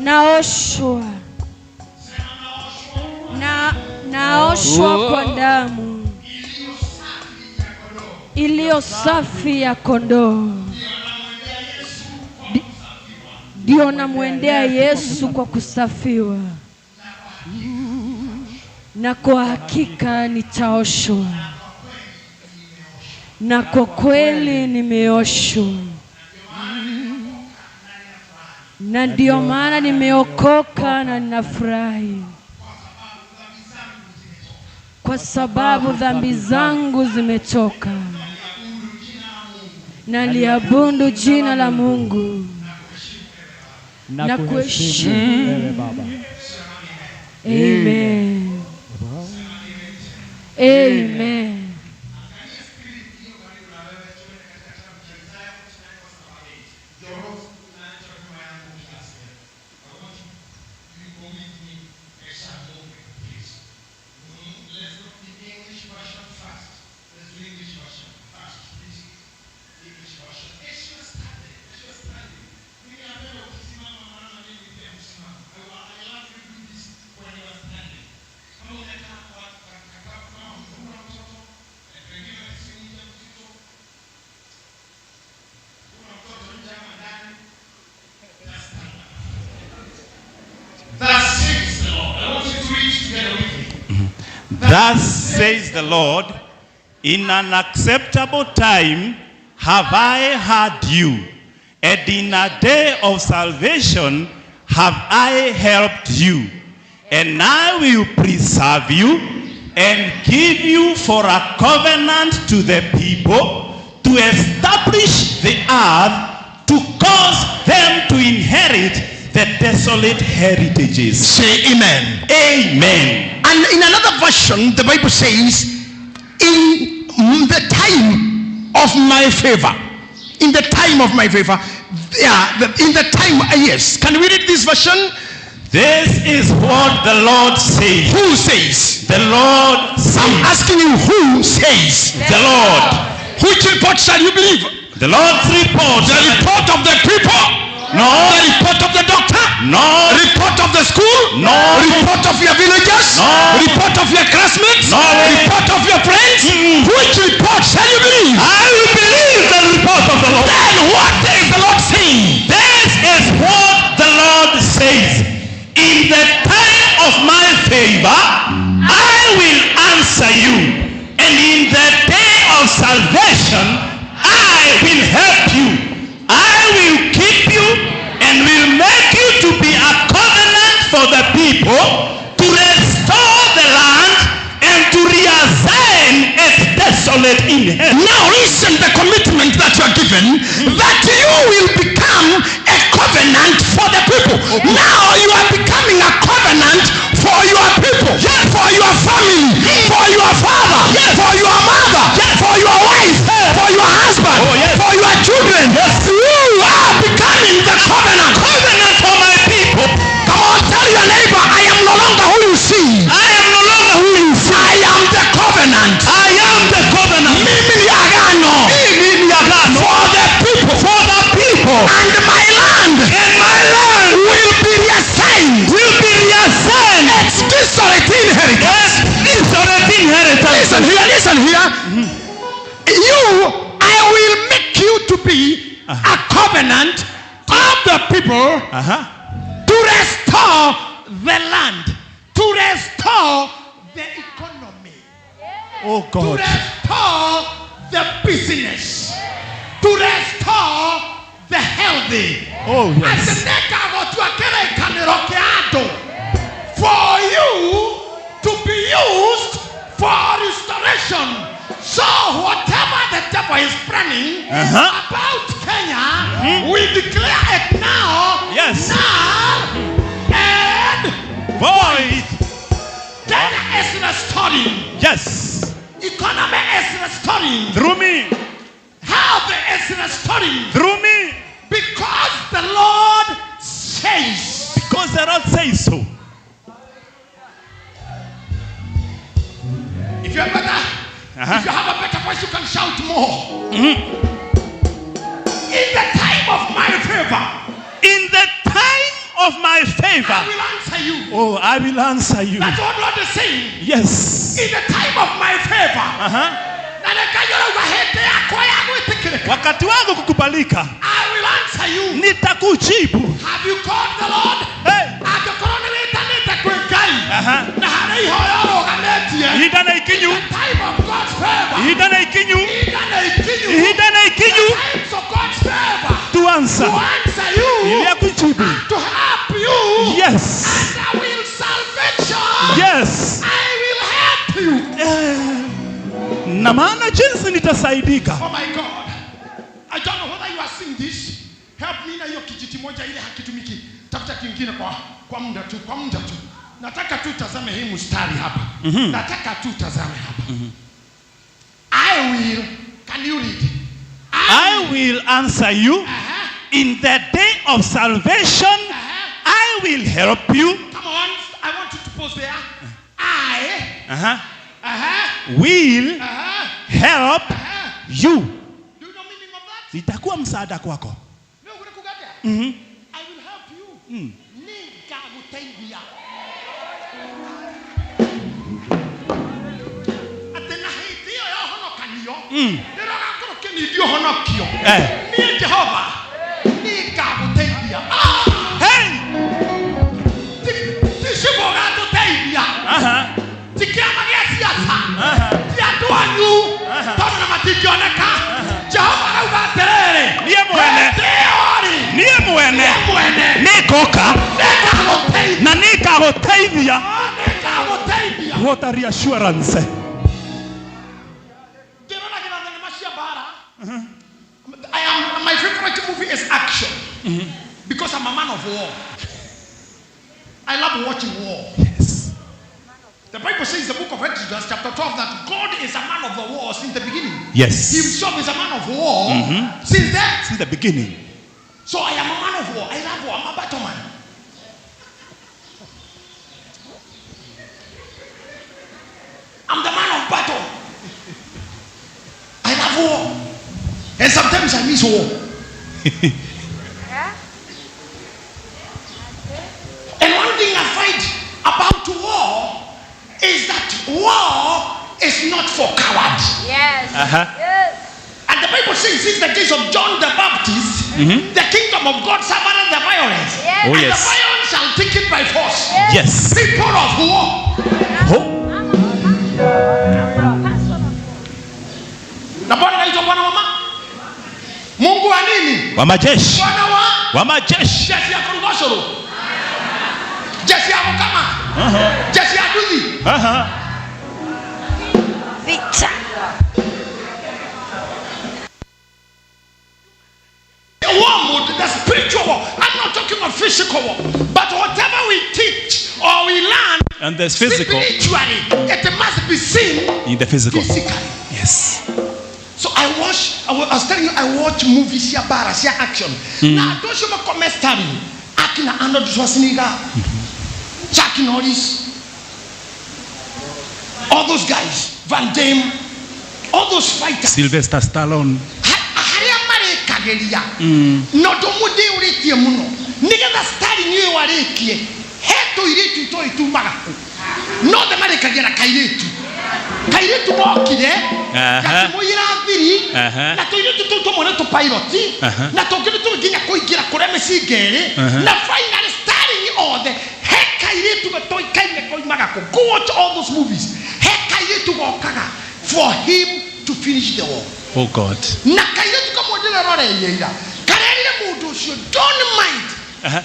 Naoshwa na naoshwa kwa damu iliyo safi ya kondoo. Ndio namwendea Yesu kwa kusafiwa, na kwa hakika nitaoshwa, na kwa kweli nimeoshwa, na ndio maana nimeokoka na ninafurahi, kwa sababu dhambi zangu zimetoka. Naliabudu jina la Mungu na kuheshimu wewe Baba. Amen. Amen. Thus says the Lord. I want you to read together with me. Thus says the Lord, in an acceptable time have I heard you, and in a day of salvation have I helped you, and I will preserve you and give you for a covenant to the people, to establish the earth, to cause them to inherit the desolate heritages. Say amen. Amen. And in another version, the Bible says, in the time of my favor. In the time of my favor. Yeah, in the time, yes. Can we read this version? This is what the Lord says. Who says? The Lord I'm says. asking you, who says? The Lord. Which report shall you believe? The Lord's report. The report of the people? No. The report of the doctor? No. Report of the school? No. Report of your villagers? No. Report of your classmates? No. Report of your friends? Which report shall you believe? I will believe the report of the Lord. Then what is the Lord saying? This is what the Lord says. In the time of my favor, I will answer you. And in the day of salvation, I will help you. I will keep you and will make you to be a covenant for the people, to restore the land and to reassign its desolate inheritance. Now listen, the commitment that you are given, that you will become a covenant for the people. Now you are becoming a covenant for your people, for your family, for your father, for your mother, for your wife, for your husband, Oh, yes. for your children. You are becoming the covenant. Covenant for my people. Come on, tell your neighbor, I am no longer who you see. I am no longer who you see. I am the covenant. I am the covenant. Mimi ni agano Mimi ni agano for the people. for the people. And my land And my land will be reassigned. will be reassigned. Its desolate inheritance. As desolate inheritance. Listen here, listen here. You, I will make you to be a covenant of the people to restore the land, to restore the economy, Oh to God. restore the business, to restore the healthy. Oh yes. Atĩ nĩngagũtua kĩrĩkanĩro kĩa andũ for you to be used for restoration. So whatever the devil is planning about Kenya, we declare it now. Yes. Now and Void. Kenya is restoring. Yes. Economy is restoring. Through me. Health is restoring. Through me. Because the Lord says. Because the Lord says so. If you are better, if you have a better voice, you can shout more. In the time of my favor, In the time of my I favor, will answer you. oh, I will answer you. That's what God is saying. Yes. In the time of my favor. Aha. Na nĩ Ngai ũrauga hĩndĩ yakwa ya gwĩtĩkĩrĩka. Wakati wangu kukubalika, I will answer you. nitakujibu. Have you called the Lord? Hey. Angĩkorwo nĩ wĩtanĩte kwĩ Ngai Aha. na harĩ ihoya ũrũgamĩtie. Ihinda nĩ ikinyu. The time of God's favor. Ihinda nĩ ikinyu. Ihinda nĩ ikinyu. Ihinda nĩ ikinyu. Times of God's favor. To answer. To answer you. Ili akujibu. To help you. Yes. And I will salvation. Yes. I will help you. Eh, na maana jinsi nitasaidika. Oh my God. I don't know whether you are seeing this. Help me na hiyo kijiti moja ile hakitumiki. Tafuta kingine kwa muda tu, kwa muda tu. Nataka tu tazame hii mstari hapa. Nataka tu tazame hapa. I will, can you read? I will answer you in the day of salvation. I will help you. Come on, I want you to pause there. I Will help you. Do you know meaning of that? Nitakuwa msaada kwako. No, we're going to I will help you. Nĩngagũteithia. Atĩ na hĩndĩ ĩyo ya ũhonokanio, rĩrĩa ũgakorwo ũkĩnithio ũhonokio, Eh. niĩ Jehova nĩngagũteithia. Ah! Hey! Ti cibũ ũgatũteithia, ti kĩama gĩa siasa, ti andũ anyu, tondũ na matingĩoneka. Jehova arauga atĩrĩrĩ, Niĩ mwene. hĩndĩ ĩyo-rĩ, Niĩ mwene niĩ mwene nĩngoka nĩngagũteithia. na nĩngagũteithia. Nĩngagũteithia. What a reassurance. Ndĩronagĩra thenema cia mbara. I am, my favorite movie is action because I'm a man of war. I love watching war. Yes. The Bible says in the book of Exodus chapter 12 that God is a man of the war since the beginning. Yes. Himself is a man of war since then. Since the beginning. So I am a man of war. I love war. I'm a battle man. I'm the man of battle. I love war. And sometimes I miss war. And one thing I find about war is that war is not for cowards. Yes. Yes. And the Bible says, since the days of John the Baptist, the kingdom of God suffered the violence. Yes. Oh, and yes. the violence shall take it by force. Yes. People of war. Oh. Na Bwana anaitwa Bwana wa Mungu wa nini? Wa majeshi. Bwana wa Wa majeshi. jeshi ya kurugoshoro. Jeshi ya mukama. Jeshi ya duthi. Vita. The war mode, the spiritual war. I'm not talking of physical war. But whatever we teach or we learn And there's physical spiritually, it must be seen in the physical. physically. Yes. So I watch, I was telling you, I watch movies cia bara, cia action. Na andũ acio makome starring, akina Arnold Schwarzenegger, Chuck Norris, all those guys, Van Damme, all those fighters. Sylvester Stallone. Harĩa marĩkagĩria na ũndũ ũmwe ndĩũrĩtie mũno nĩgetha starring ĩyo arĩkie he tũirĩtu toĩ tumaga kũ nothe marĩkagia na kairĩtu kairĩtu mokire gakĩmũiyĩra thiri na tũirĩtu tũu tũmwe nĩ tũpilot na tũngĩ nĩ tũĩ nginya kũingĩra kũrĩa mĩcinga ĩrĩ na finally starring othe he kairĩtu gatoĩkaine koimaga kũ. Go watch all those movies. He kairĩtu gokaga for him to finish the war. Oh God. Na kairĩtu kamwe ndĩreroreirie ira karerire mũndũ ũcio, "Don't mind,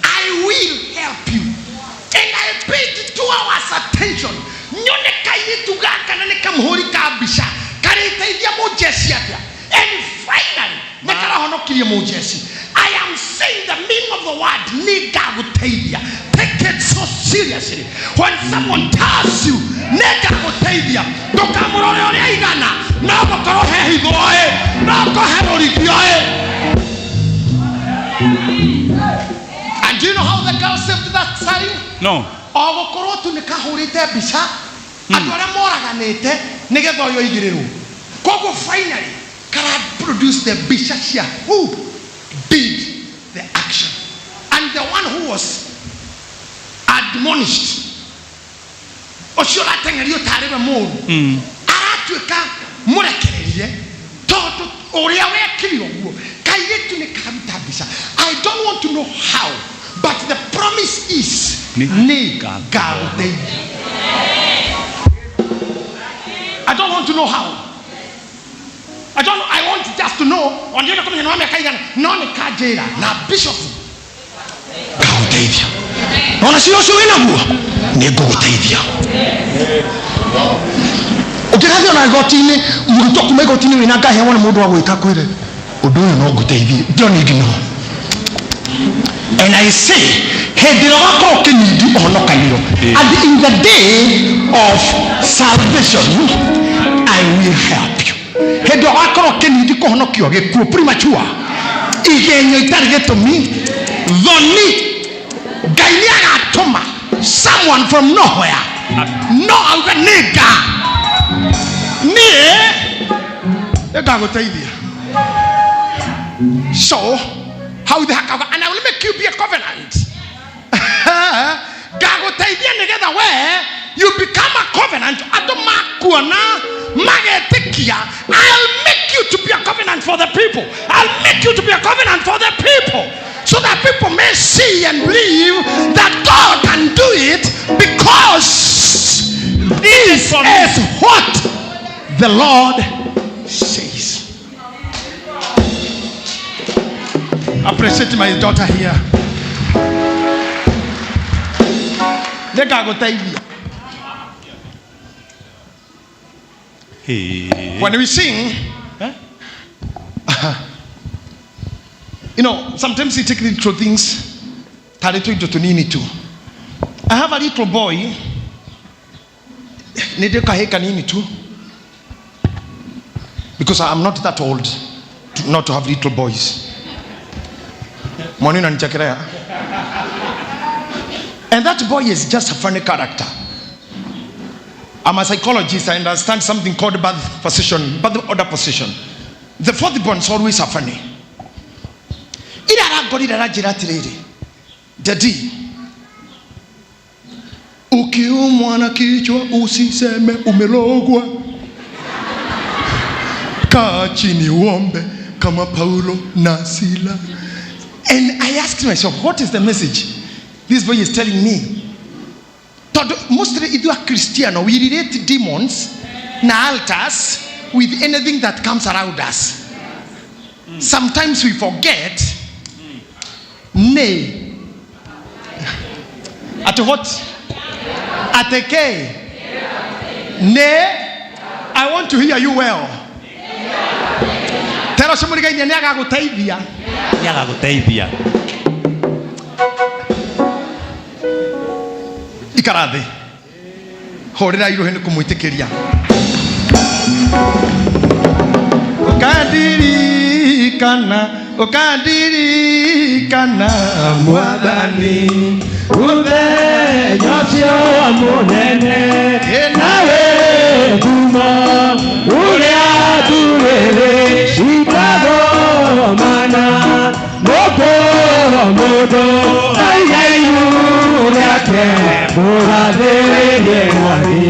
I will help you." And I paid 2 hours attention nyone kairĩtu gaka na nĩ kamũhũri ka mbica karĩteithia mũjeci atĩa, and finally nĩ karahonokirie mũjeci. I am saying the meaning of the word "nĩngagũteithia." Take it so seriously. When someone tells you "nĩngagũteithia," ndũkamũrore ũrĩa aigana, no gũkorwo he hitho ĩ, no kũhe rũrigio ĩ. And do you know how the girl saved that sign? No. O gũkorwo tu nĩ kahũrĩte mbica andũ arĩa moraganĩte nĩgetha ũyũ aigĩrĩrwo. Koguo finally kara produce the mbica cia who did the action, and the one who was Admonished ũcio ũrateng'erio tarĩ we mũũru aratuĩka mũrekererie tondũ ũrĩa wekire ũguo kairĩtu nĩ karuta mbica. I don't want to know how, but the promise is nĩ ngagũteithia. I don't want to know how. I don't know, I want just to know ondienda kũmenya nĩ wa mĩaka igana no nĩ kanjĩra na bishop ngagũteithia ona cira ũcio wĩnaguo nĩ ngũgũteithia ũngĩgathiĩ ona igoti-inĩ mũrutwo kuma igoti-inĩ wĩna ngahe wone mũndũ wa gwĩka kwĩre ũndũ ũyũ no ngũteithie. Don't need know. And I say hĩndĩ ĩrĩa ũgakorwo ũkĩnindi ũhonokanio, and in the day of salvation I will help you. Hĩndĩ ĩrĩa ũgakorwo ũkĩnindi kũhonokio gĩkuũ premature, igenyo itarĩ gĩtũmi, thoni, Ngai nĩ agatũma someone from nowhere no auge nĩ nga niĩ nĩngagũteithia. So hau thĩ hakauga, "And I will make you be a covenant." Ngagũteithia nĩgetha we you become a covenant, andũ makuona magetĩkia. I'll make you to be a covenant for the people. I'll make you to be a covenant for the people so that people may see and believe that God can do it, because this is what the Lord says. Appreciate my daughter here. Nĩngagũteithia. Hey. When we sing, sometimes we take little things, tarĩ tũindo tũnini tu. I have a little boy, nĩ ndĩ kahĩ kanini tu, because I'm not that old not to have little boys. Mwana unanichekelea. And that boy is just a funny character. I'm a psychologist. I understand something called birth position, birth order position. The fourth borns always are funny. Ira arangorire aranjĩra atĩrĩrĩ, "Daddy, ukiumwa na kichwa usiseme umelogwa. Kaa chini uombe kama Paulo na Sila." And I asked myself, what is the message this boy is telling me? Tondũ mostly ithuĩ Akristiano, we relate demons na altars with anything that comes around us. Sometimes we forget nĩ at what ateke nĩ. I want to hear you well. Tera ũcio mũrigainie nĩ agagũteithia. Nĩ agagũteithia. Ikara thĩ, hũrĩra iruhĩ nĩ kũmwĩtĩkĩria ũkandirikana, ũkandirikana Mwathani mũthenya ũcio mũnene nawe ngumo ũrĩa ndũrĩrĩ ikagomana mũkũrwo mũndũ aiga iru rĩake mũgathĩrĩrie mwathi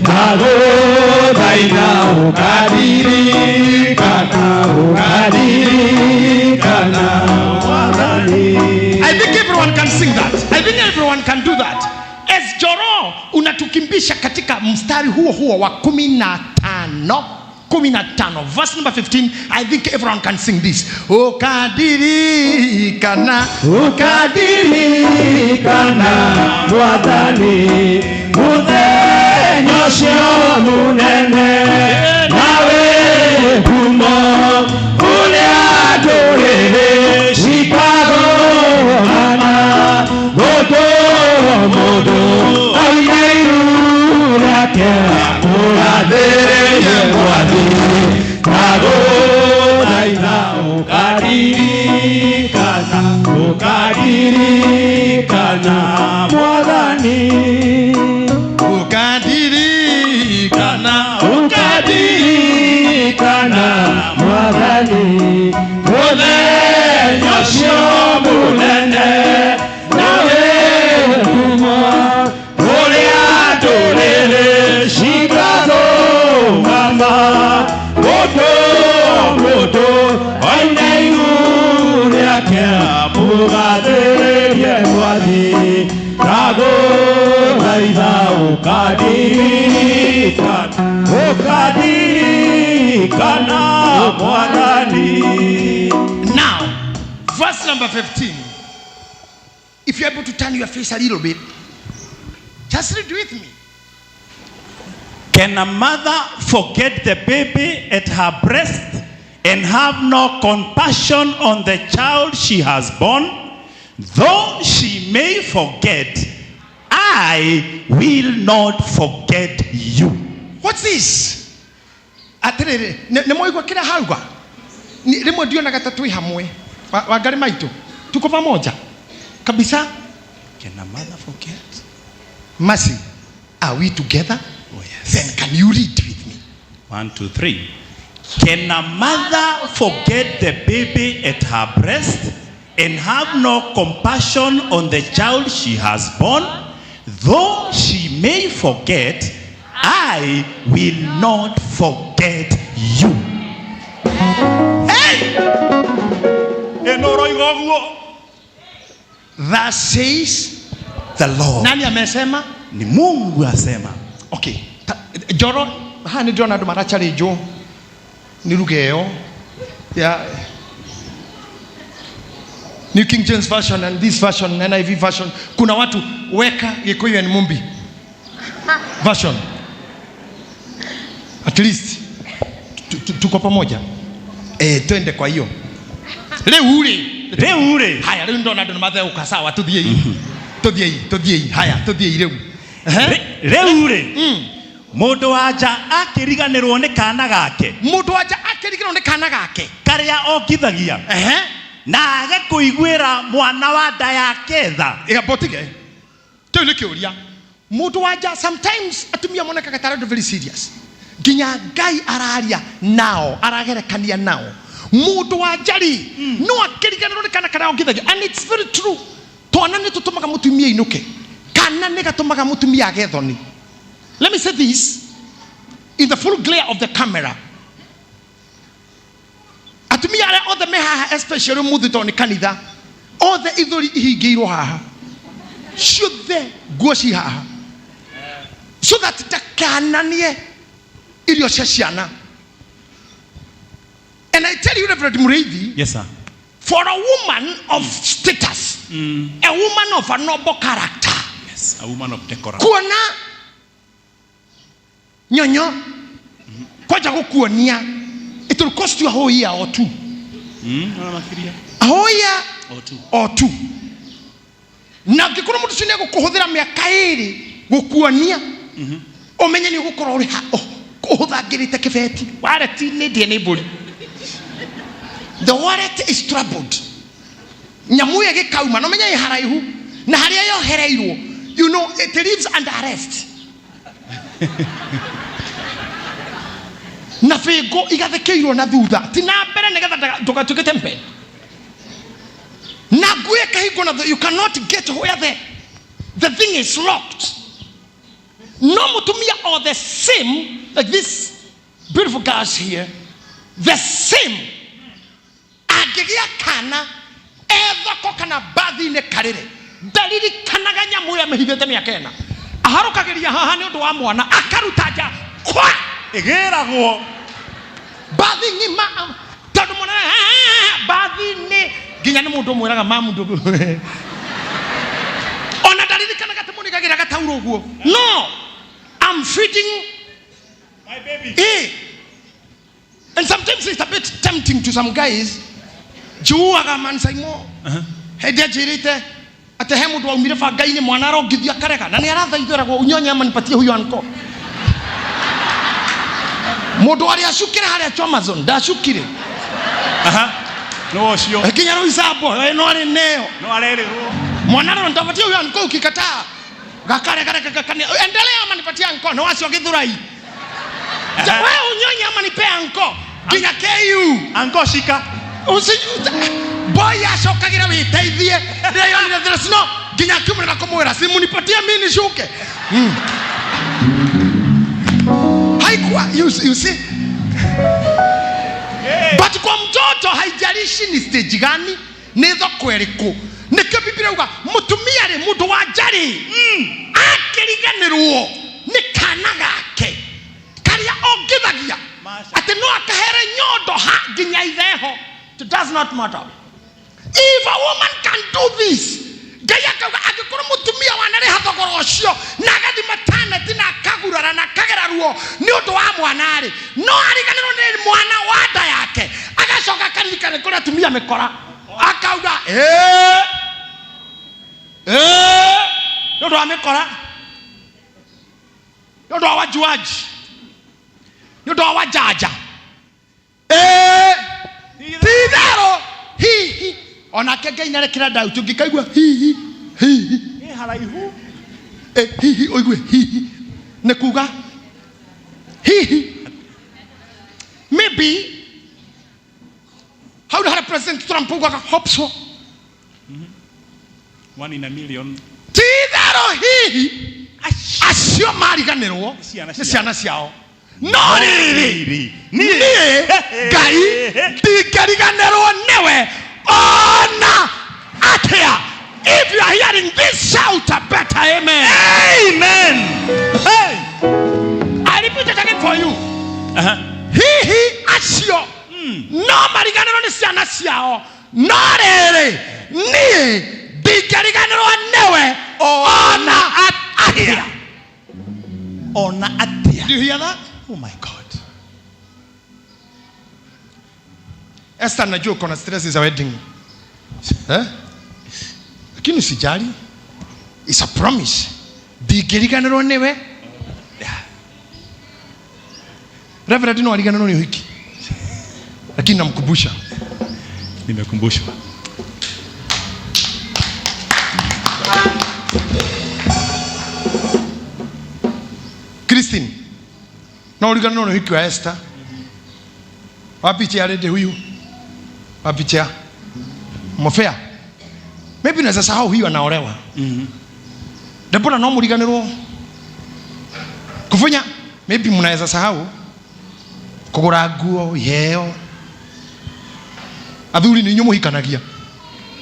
nagũthaitha ũkandirikana, ũkandirikana Mwathani. I think everyone can sing that. I think everyone can do that. As Joro unatukimbisha katika mstari huo huo wa 15, 15, verse number 15. I think everyone can sing this. Ukadirikana. Ũkandirikana Mwathani mũthenya ũcio mũnene nawe ngumo ũrĩa ndũrĩrĩ cikagomana mũndũ mũndũ aina iru rĩake mũgathĩrĩrie mwathi ndagũthaitha ũkandirikana, ũkandirikana Mwathani. Ukadirikana. Ũkandirikana Mwathani mũthenya ũcio mũnene nawe ngumo. Reke mũgathĩrĩrie Mwathi, ndagũthaitha ũkandirikana, ũkandirikana Mwathani. Now, verse number 15. If you're able to turn your face a little bit, just read with me. Can a mother forget the baby at her breast and have no compassion on the child she has born? Though she may forget, I will not forget you. What's this? Atĩrĩrĩ, nĩ mwaigua kĩrĩa hauga? Rĩmwe ndionaga ta twĩ hamwe. Wangarĩ maitũ, tuko pamoja kabisa. Can a mother forget? Mercy, are we together? Oh, yes. Then can you read with me? 1, 2, 3. Can a mother forget the baby at her breast and have no compassion on the child she has born? Though she may forget, I will not forget you. Hey! Ĩno ũroiga ũguo. Thus says The Lord. Nani amesema? Ni Mungu asema. Okay. Njoro haha nĩ ndĩrona andũ maracharĩnjwo nĩ ruga ĩyo ya New King James Version and this version, NIV version. Kuna watu weka Gikuyu and Mumbi version. At least tuko pamoja. Eh, twende kwa hiyo. Rĩu rĩ. Rĩu rĩ. Haya, rĩu ndona andũ nĩ matheũka, sawa, tũthiĩi. Tũthiĩi, tũthiĩi. Haya, tũthiĩi rĩu. Ehe. Rĩu rĩ. Mũndũ wa nja akĩriganĩrwo nĩ kana gake. Mũndũ wa nja akĩriganĩrwo nĩ kana gake. Karĩa ongithagia. Ehe. Na age kũiguĩra mwana wa nda yake tha. Ĩga botige. Kĩu nĩ kĩũria. Mũndũ wa nja sometimes atumia monekaga ta andũ very serious. Nginya Ngai araria nao, aragerekania nao. Mũndũ wa nja rĩ, no akĩriganĩrwo nĩ kana karĩa ongithagia. And it's very true. Twana nĩ tũtũmaga mũtumia ainũke. Kana nĩ gatũmaga mũtumia age thoni. Let me say this in the full glare of the camera. Atumia arĩa othe me haha, especially ũmũthĩ tondũ nĩ kanitha, othe ithũri ihingĩirwo haha, ciothe nguo ci haha, so that ndakananie irio cia ciana. And I tell you, Reverend Mureithi, Yes, sir. for a woman of status, a woman of a noble character, Yes, a woman of decorum, kuona nyonyo kwanja gukuonia, it will cost you a whole year or two. Ona makiria. A whole year Or two. or two. Na angĩkorwo mũndũ ũcio nĩegũkũhũthĩra mĩaka ĩrĩ gũkuonia, ũmenye nĩ ũgũkorwo ũrĩ ũhũthangĩrĩte kĩbeti wallet-inĩ ndĩe nĩ mbũri. The wallet is troubled. Nyamũ ĩyo ĩgĩkauma na ũmenye ĩ haraihu na harĩa yohereirwo, it lives under arrest. Na bĩngũ igathĩkĩirwo na thutha, ti na mbere, nĩgetha ndũgatuĩke tempered. Na nguo ĩkahingwo na thutha, you cannot get where the thing is locked. No mũtumia o the same, like this beautiful girls here, the same angĩgĩa kana ethoko kana bathi-inĩ karĩre, ndaririkanaga nyamũ ĩyo amĩhithĩte mĩaka ĩna, aharũkagĩria haha nĩ ũndũ wa mwana, akaruta nja kwa ĩgĩragwo bathi ng'ima, tondũ mwana bathi-inĩ nginya nĩ mũndũ ũmwĩraga mamu ndũ ona ndaririkanaga atĩ mũnigagĩra gatauro ũguo. No, I'm feeding my baby. And sometimes it's a bit tempting to some guys. Njuaga man Saimo. Hĩndĩ anjĩrĩte atĩ he mũndũ waumire banga-inĩ, mwana arongithio akarega, na nĩ arathaithĩragwo unyonye ama nipatie huyo anko. Mũndũ arĩa acukire harĩa Amazon ndacukire. Aha. No ũcio. Nginya rĩu icambo no arĩ neo. No arerĩrwo. Mwana rĩo nitapatie huyo anko, ukikataa gakarega rega gakane, endelea ama nipatie anko no acio gĩthurai. Wewe unyonye ama nipe anko nginya KU. Anko shika. Usi boy acokagira witeithie rĩrĩa yonire there is no nginya akiumĩra na kũmwĩra simu nipatie mimi nishuke. Haikuwa you see, but kwa mtoto haijalishi ni stage gani. Nĩ thoko ĩrĩkũ? Nĩkĩo Biblia yuga mũtumia rĩ, mũndũ wa nja rĩ, akĩriganĩrwo nĩ kana gake karĩa ongithagia atĩ no akahere nyondo ha nginya itheho. It does not matter. If a woman can do this, Ngai akauga angĩkorwo mũtumia wanarĩha thogora ũcio na agathiĩ maternity na akagurara na akagera ruo nĩ ũndũ wa mwana-rĩ, no ariganĩrwo nĩ mwana wa nda yake, agacoka akaririkana nĩ kũrĩ atumia mĩkora, akauga ĩĩ ĩĩ nĩ ũndũ wa mĩkora, nĩ ũndũ wa wajuaji, nĩ ũndũ wa wajanja. Ĩĩ, ti-itherũ hihi onake Ngai nĩarekera Daudi ũngĩkaigua hihi hihi Ĩ haraihu. Ĩ, hihi ũigue hihi nĩ kuga hihi maybe hau nĩ harĩa President Trump augaga hope so. One in a million. Ti-itherũ hihi acio mariganĩrwo Ciana nĩ ciao. ciana ciao, no rĩrĩ Niĩ niĩ Ngai ndingĩriganĩrwo nĩwe ona atĩa. If you are hearing this, shout a better amen. Amen. Hey. I repeat it again for you. Aha. Hihi acio no mariganĩrwo nĩ ciana ciao, no rĩrĩ niĩ ndingĩriganĩrwo nĩwe ona atĩa. Ona atia. Did you hear that? Oh my God. Esther, najua uko na stress za wedding. Eh? Lakini usijali. It's a promise. Ndingĩriganĩrwo nĩwe. Reverend no ariganĩrwo nĩ ũhiki. Lakini namkumbusha. Nimekumbushwa. Christine, no uriganĩrwo nĩ ũhiki wa Esther. Wapi chair lady huyu? Wapi chair? Mofea. Maybe unaweza sahau huyu anaolewa. Debora no muriganĩrwo. Kufunya maybe mnaweza sahau kũgũra nguo iheo. Athuri nĩ inyuĩ mũhikanagia.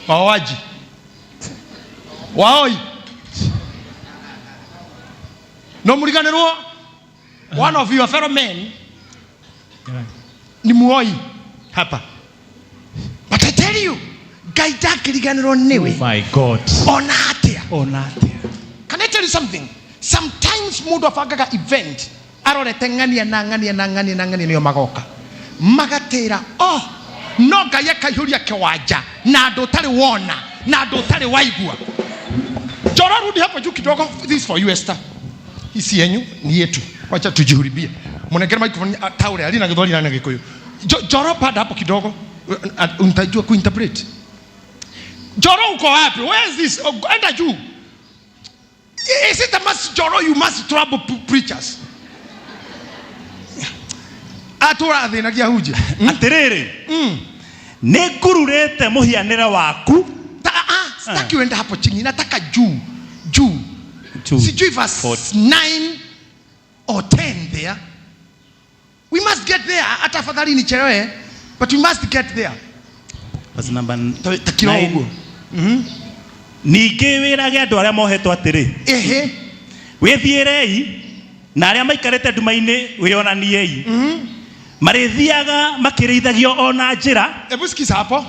Waoaji. Waoi. No muriganĩrwo one of your fellow men ni muoi hapa. But I tell you, Ngai ndangĩriganĩrwo nĩwe My God. ona atĩa. Ona atia. Can I tell you something? Sometimes mũndũ abangaga event arorete ng'ania na ng'ania na ng'ania na ng'ania nĩo magoka magatĩra, oh no Ngai akaihũria kĩwanja na andũ ũtarĩ wona na andũ ũtarĩ waigua. Njoro, rudi hapo juu kidogo. This is for you, Esther. Hii si yenyu, ni yetu. Wacha tujihuribie. Mnengere microphone taure alina Gĩthweri na Gĩkũyũ. Njoro, panda hapo kidogo. Utajua kuinterpret. Njoro, uko wapi? Where is this? Oh, enda juu. Is it a must, Njoro, you must trouble preachers? Atũra thĩnagia hunjia. Atĩrĩrĩ, nĩ ngururĩte mũhianĩre waku. Sitaki uende hapo chini, nataka juu juu. Juu. Sijui verse 40. 9 or 10 there. We must get there. Hata afadhali nichelewe, but we must get there. Verse number Ta kiroho 9. ũguo. Ningĩ wĩrage andũ arĩa mohetwo atĩrĩ, Ehe. wĩthiĩrei, na arĩa maikarĩte nduma-inĩ wĩonaniei. Marĩthiaga makĩrĩithagio o na njĩra, Hebu sikiza hapo.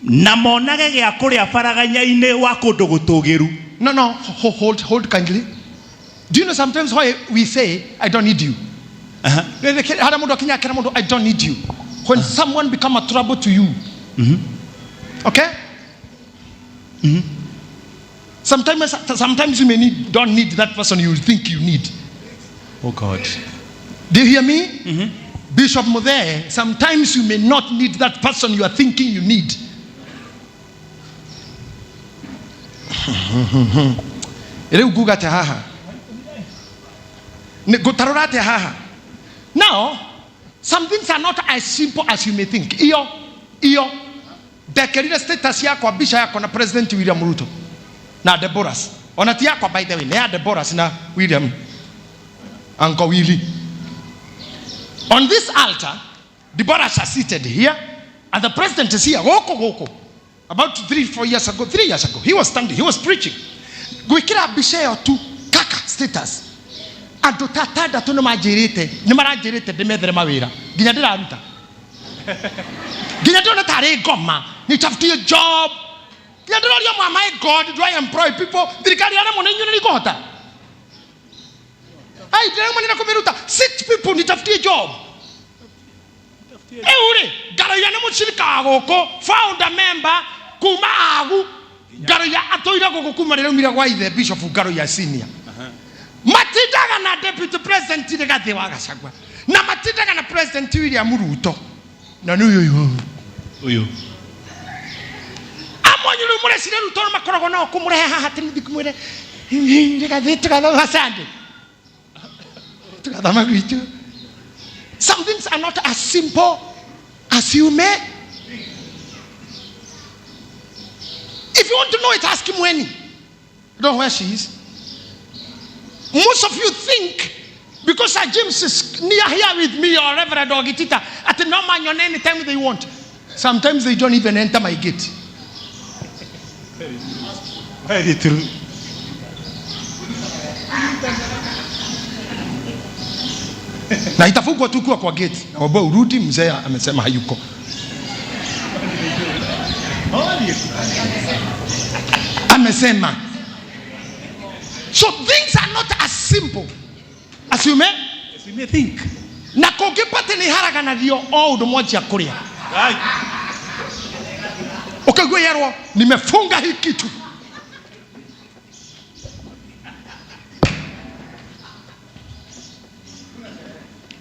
Na monage gĩa kũrĩa baraganya-inĩ wa kũndũ gũtũũgĩru. No, hold, hold kindly. Do you know sometimes why we say, "I don't need you"? Harĩa mũndũ akinya akĩra mũndũ, "I don't need you." When someone become a trouble to you. Okay? Sometimes you may need, don't need that person you think you need. Oh God. Do you hear me? Bishop Muthe, sometimes you may not need that person you are thinking you need. Rĩu nguga atĩa haha? Nĩ ngũtarũra atĩa haha? Now, some things are not as simple as you may think. Iyo, iyo, ndekerire status yakwa mbica yakwa na President William Ruto na Deborahs. Ona ti yakwa, by the way, nĩ ya Deborahs na William, Uncle Willie. On this altar, Deborah are seated here. And the president is here gũkũ gũkũ about 3 4 years ago, 3 years ago, he was standing, he was preaching. Gwĩkĩra mbica ĩyo tu kaka status, andũ ta atandatũ nĩ manjĩrĩte, nĩ maranjĩrĩte ndĩmethere mawĩra nginya ndĩraruta, nginya ndĩrona tarĩ ngoma nitafutie job, nginya ndĩroria mwa, my God, do I employ people? Thirikari yaremwo nĩ inyuĩ, nĩ ikũhota? Ai, ndĩrauma nĩ kũmĩruta six people, nitafutie job. Rĩu rĩ, Ngaroia nĩ mũcirika wa gũkũ, founder member kuma agu. Ngaroia atũire gũkũ kuma rĩrĩa aumire gwa ithe Bishop Ngaroia senior. Matindaga na Deputy President Rigathĩ wa Gachagua na matindaga na President William Ruto na nĩ ũyũ. Ũyũ. Amwanyu rĩu mũrecire Ruto makoragwo nao kũmũrehe haha atĩ nĩthiĩ kũmwĩre Rigathĩ tũgathoma Sunday, tũgathoma gwitũ. Some things are not as simple as you may. If you want to know it, ask Mweni. You know where she is. Most of you think because Sir James is near here with me or Reverend Ogitita, at no man on any time they want. Sometimes they don't even enter my gate. Very true. Na itafungwa tu kwa gate. Na wabwa urudi, mzee amesema hayuko. Amesema. So things are not as simple as you may As you may think. Na kũngĩpate nĩ haraganagio o ũndũ mwanjia kũrĩa. Right. Ũkaigua yerwo nimefunga hii kitu.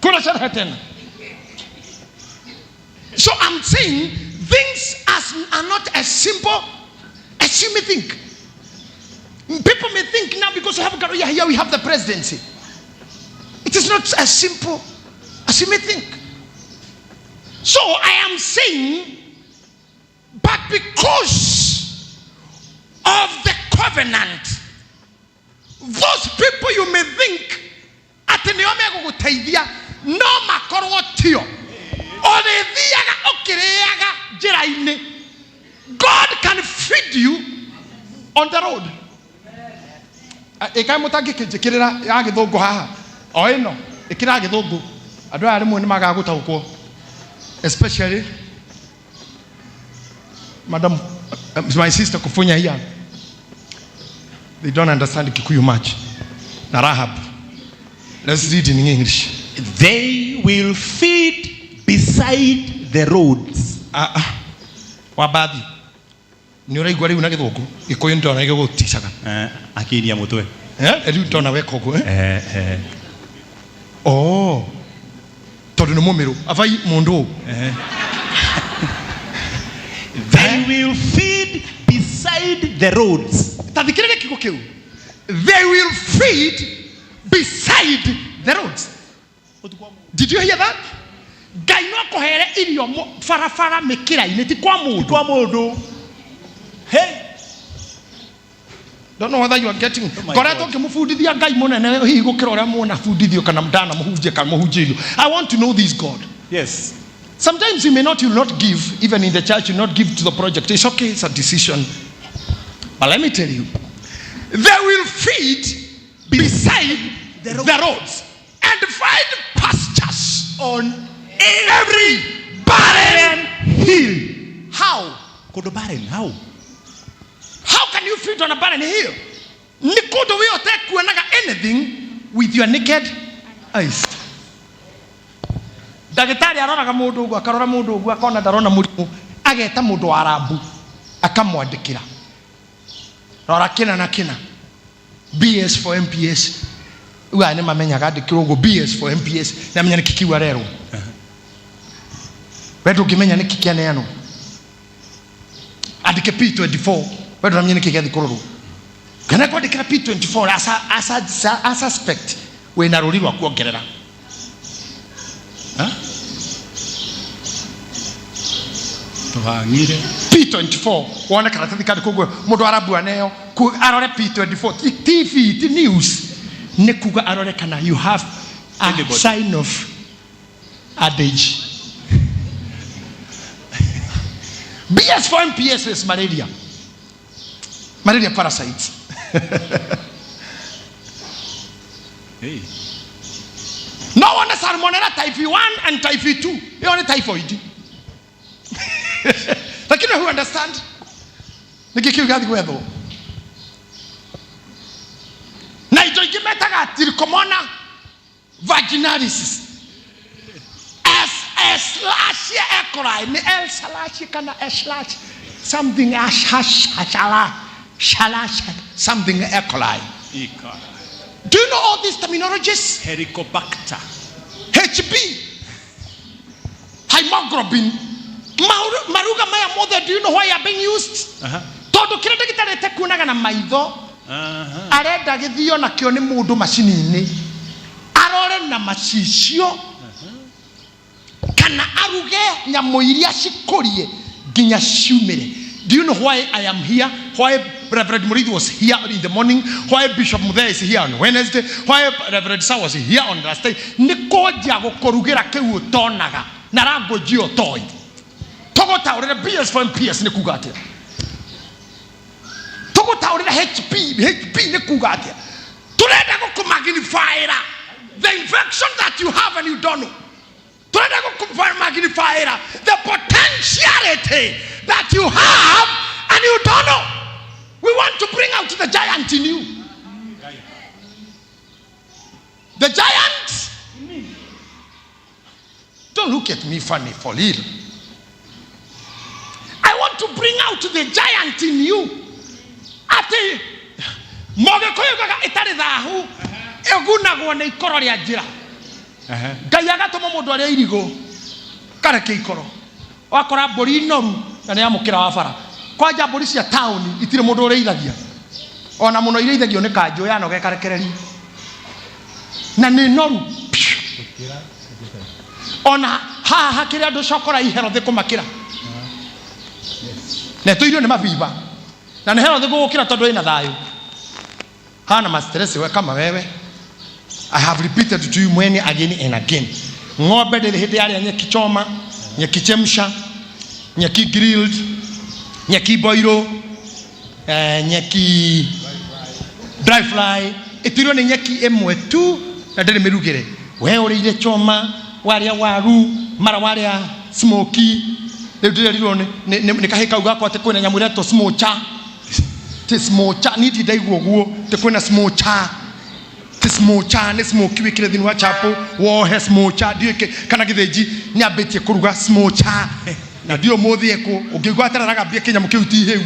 Kuna sherehe tena. So I'm saying things are not as simple as you may think. People may think now because we have Garoya here, we have the presidency. It is not as simple as you may think. So I am saying, but because of the covenant, those people you may think atĩ nĩo megũgũteithia no makorwo tio. Ũrĩthiaga ũkĩrĩaga njĩra-inĩ. God can feed you on the road. Ĩkaĩ mũtangĩkĩnjĩkĩrĩra ya gĩthũngũ haha o ĩno ĩkĩra gĩthũngũ, andũ aya rĩmwe nĩ magaga gũtaũkwo, especially madam, my sister Kufunya here. They don't understand Kikuyu much. Na Rahab, let's read in English. They will feed beside the roads. Ah, ah. Wabathi nĩ ũraigua rĩu na gĩthũngũ, gĩkũyũ ndona gĩgũticaga. Eh, akinia mutwe. Eh, rĩu ndona weka ũguo, eh? Eh, eh. Oh, tondũ nĩ mũmĩrũ abai mũndũ ũũ. Eh. They will feed beside the roads. Ta thikĩrĩria kiugo kĩu, they will feed beside the roads. Did you hear that? Ngai no akũhere irio barabara mĩkĩra-inĩ, ti kwa mũndũ. Kwa mundu. Hey. Don't know whether you are getting. My Ngoretwo God. ngĩmũbundithia Ngai mũnene hihi gũkĩra ũrĩa mũnabundithio kana ndanamũhunjia kana mũhunjĩirio. I want to know this God. Sometimes you may not, you will not give, even in the church, you will not give to the project. It's okay, it's a decision. But let me tell you, they will feed beside the roads and find pastures On every barren hill. How? Kundu barren, how? How can you feed on a barren hill? Nĩ kũndũ wĩ ũtekuonaga anything with your naked eyes. Ndagĩtarĩ aroraga mũndũ ũguo, akarora mũndũ ũguo, akona ndarona mũrimũ, ageta mũndũ wa rambu akamwandĩkĩra, rora kĩna na kĩna, BS for MPS. Rĩu aya nĩ mamenyaga andĩkĩrwo ũguo BS for MPS, nĩ amenya nĩkĩ kiu arerwo. We ndũngĩmenya nĩkĩ kĩaneanwo. Andĩke P24, we ndũramenya nĩkĩ gĩathiĩ kũrorwo kana kwandĩkĩra P24 as a suspect wĩna rũri rwa kuongerera. Ha? Tũhang'ire. P24, wone karatathi kandĩ koguo mũndũ arabu aneo arore P24, ti TV, ti news, nĩ kuga arore kana you have a Anybody. sign of adage. BS for MPS is malaria. Malaria parasites. Hey. No wone salmonella type 1 and type 2. Ĩyo nĩ typhoid. Lakini who understand? Nĩkĩ kĩu gĩathiĩ gwethwo? Na indo ingĩ metaga trichomona vaginalis. S S slash E. coli nĩ L slash kana S slash something ash hash shala shala something E. coli. E. coli. Do you know all these terminologies? Helicobacter. HB hemoglobin maruga maya mothe do you know why are being used? Aha. Tondu kiria ndagĩtarĩ etekuonaga na maitho Aha. arenda gĩthio nakĩo nĩ mũndũ macini-inĩ arore na macicio kana aruge nyamũ iria cikũrie nginya ciumĩre. Do you know why I am here? Why Reverend Murithi was here in the morning? Why Bishop Muthee is here on Wednesday? Why Reverend Sa was here on last day? Nĩ kwanjia gũkũrugĩra kĩu ũtonaga na language ĩyo ũtoĩ. Tũgũtaũrĩre BS for MPS nĩ kuga atĩa? Tũgũtaũrĩre HP, HP nĩ kuga atĩa? Tũrenda gũkũmagnifyĩra the infection that you have and you don't know. Tũrenda gũkũmagnifyĩra the potentiality that you have and you don't know. We want to bring out the giant in you. The giant? Don't look at me funny for real. I want to bring out the giant in you. Atĩ mũgĩkũyũ ugaga ĩtarĩ thahu ĩgunagwo nĩ ikoro rĩa njĩra. Ngai agatũma mũndũ arĩa irigũ kareke ikoro. Wakora mbũri noru na nĩ yamũkĩra wa bara. Kwanja mbũri cia taũni itirĩ mũndũ ũrĩithagia. Ona mũno irĩithagio nĩ kanjũ yanoga ĩkarekereria. Na nĩ noru. Ona haha hakĩrĩ andũ cokora i healthy kũmakĩra. Na ĩtũirio nĩ mabiba. Na nĩ healthy gũgũkĩra tondũ ĩna thayũ. Hana ma stress we kama wewe. I have repeated to you mwene again and again. Ng'ombe ndĩrĩ hĩndĩ yarĩa nyeki choma, nyeki chemsha, nyeki grilled, nyeki boilo, nyeki dry fly. Ĩtuirwo nĩ nyeki ĩmwe tu na ndĩrĩ mĩrugĩre. We ũrĩire choma, warĩa waru, mara warĩa smoky. Rĩu ndĩrerirwo nĩ kahĩĩ kau gakwa atĩ kwĩna nyamũ ĩretwo smocha. Ti smocha, niĩ ndirĩ ndaigua ũguo, atĩ kwĩna smocha. Ti smocha, nĩ smoky wĩkĩre thĩinĩ wa chapo, wohe smocha, ndiũĩ kĩ, kana gĩthĩnji nĩambĩtie kũruga smocha. Na ndiũĩ ũmũthĩ ekũ, ũngĩigua atararagambia kĩnyamũ kĩu ti hĩu.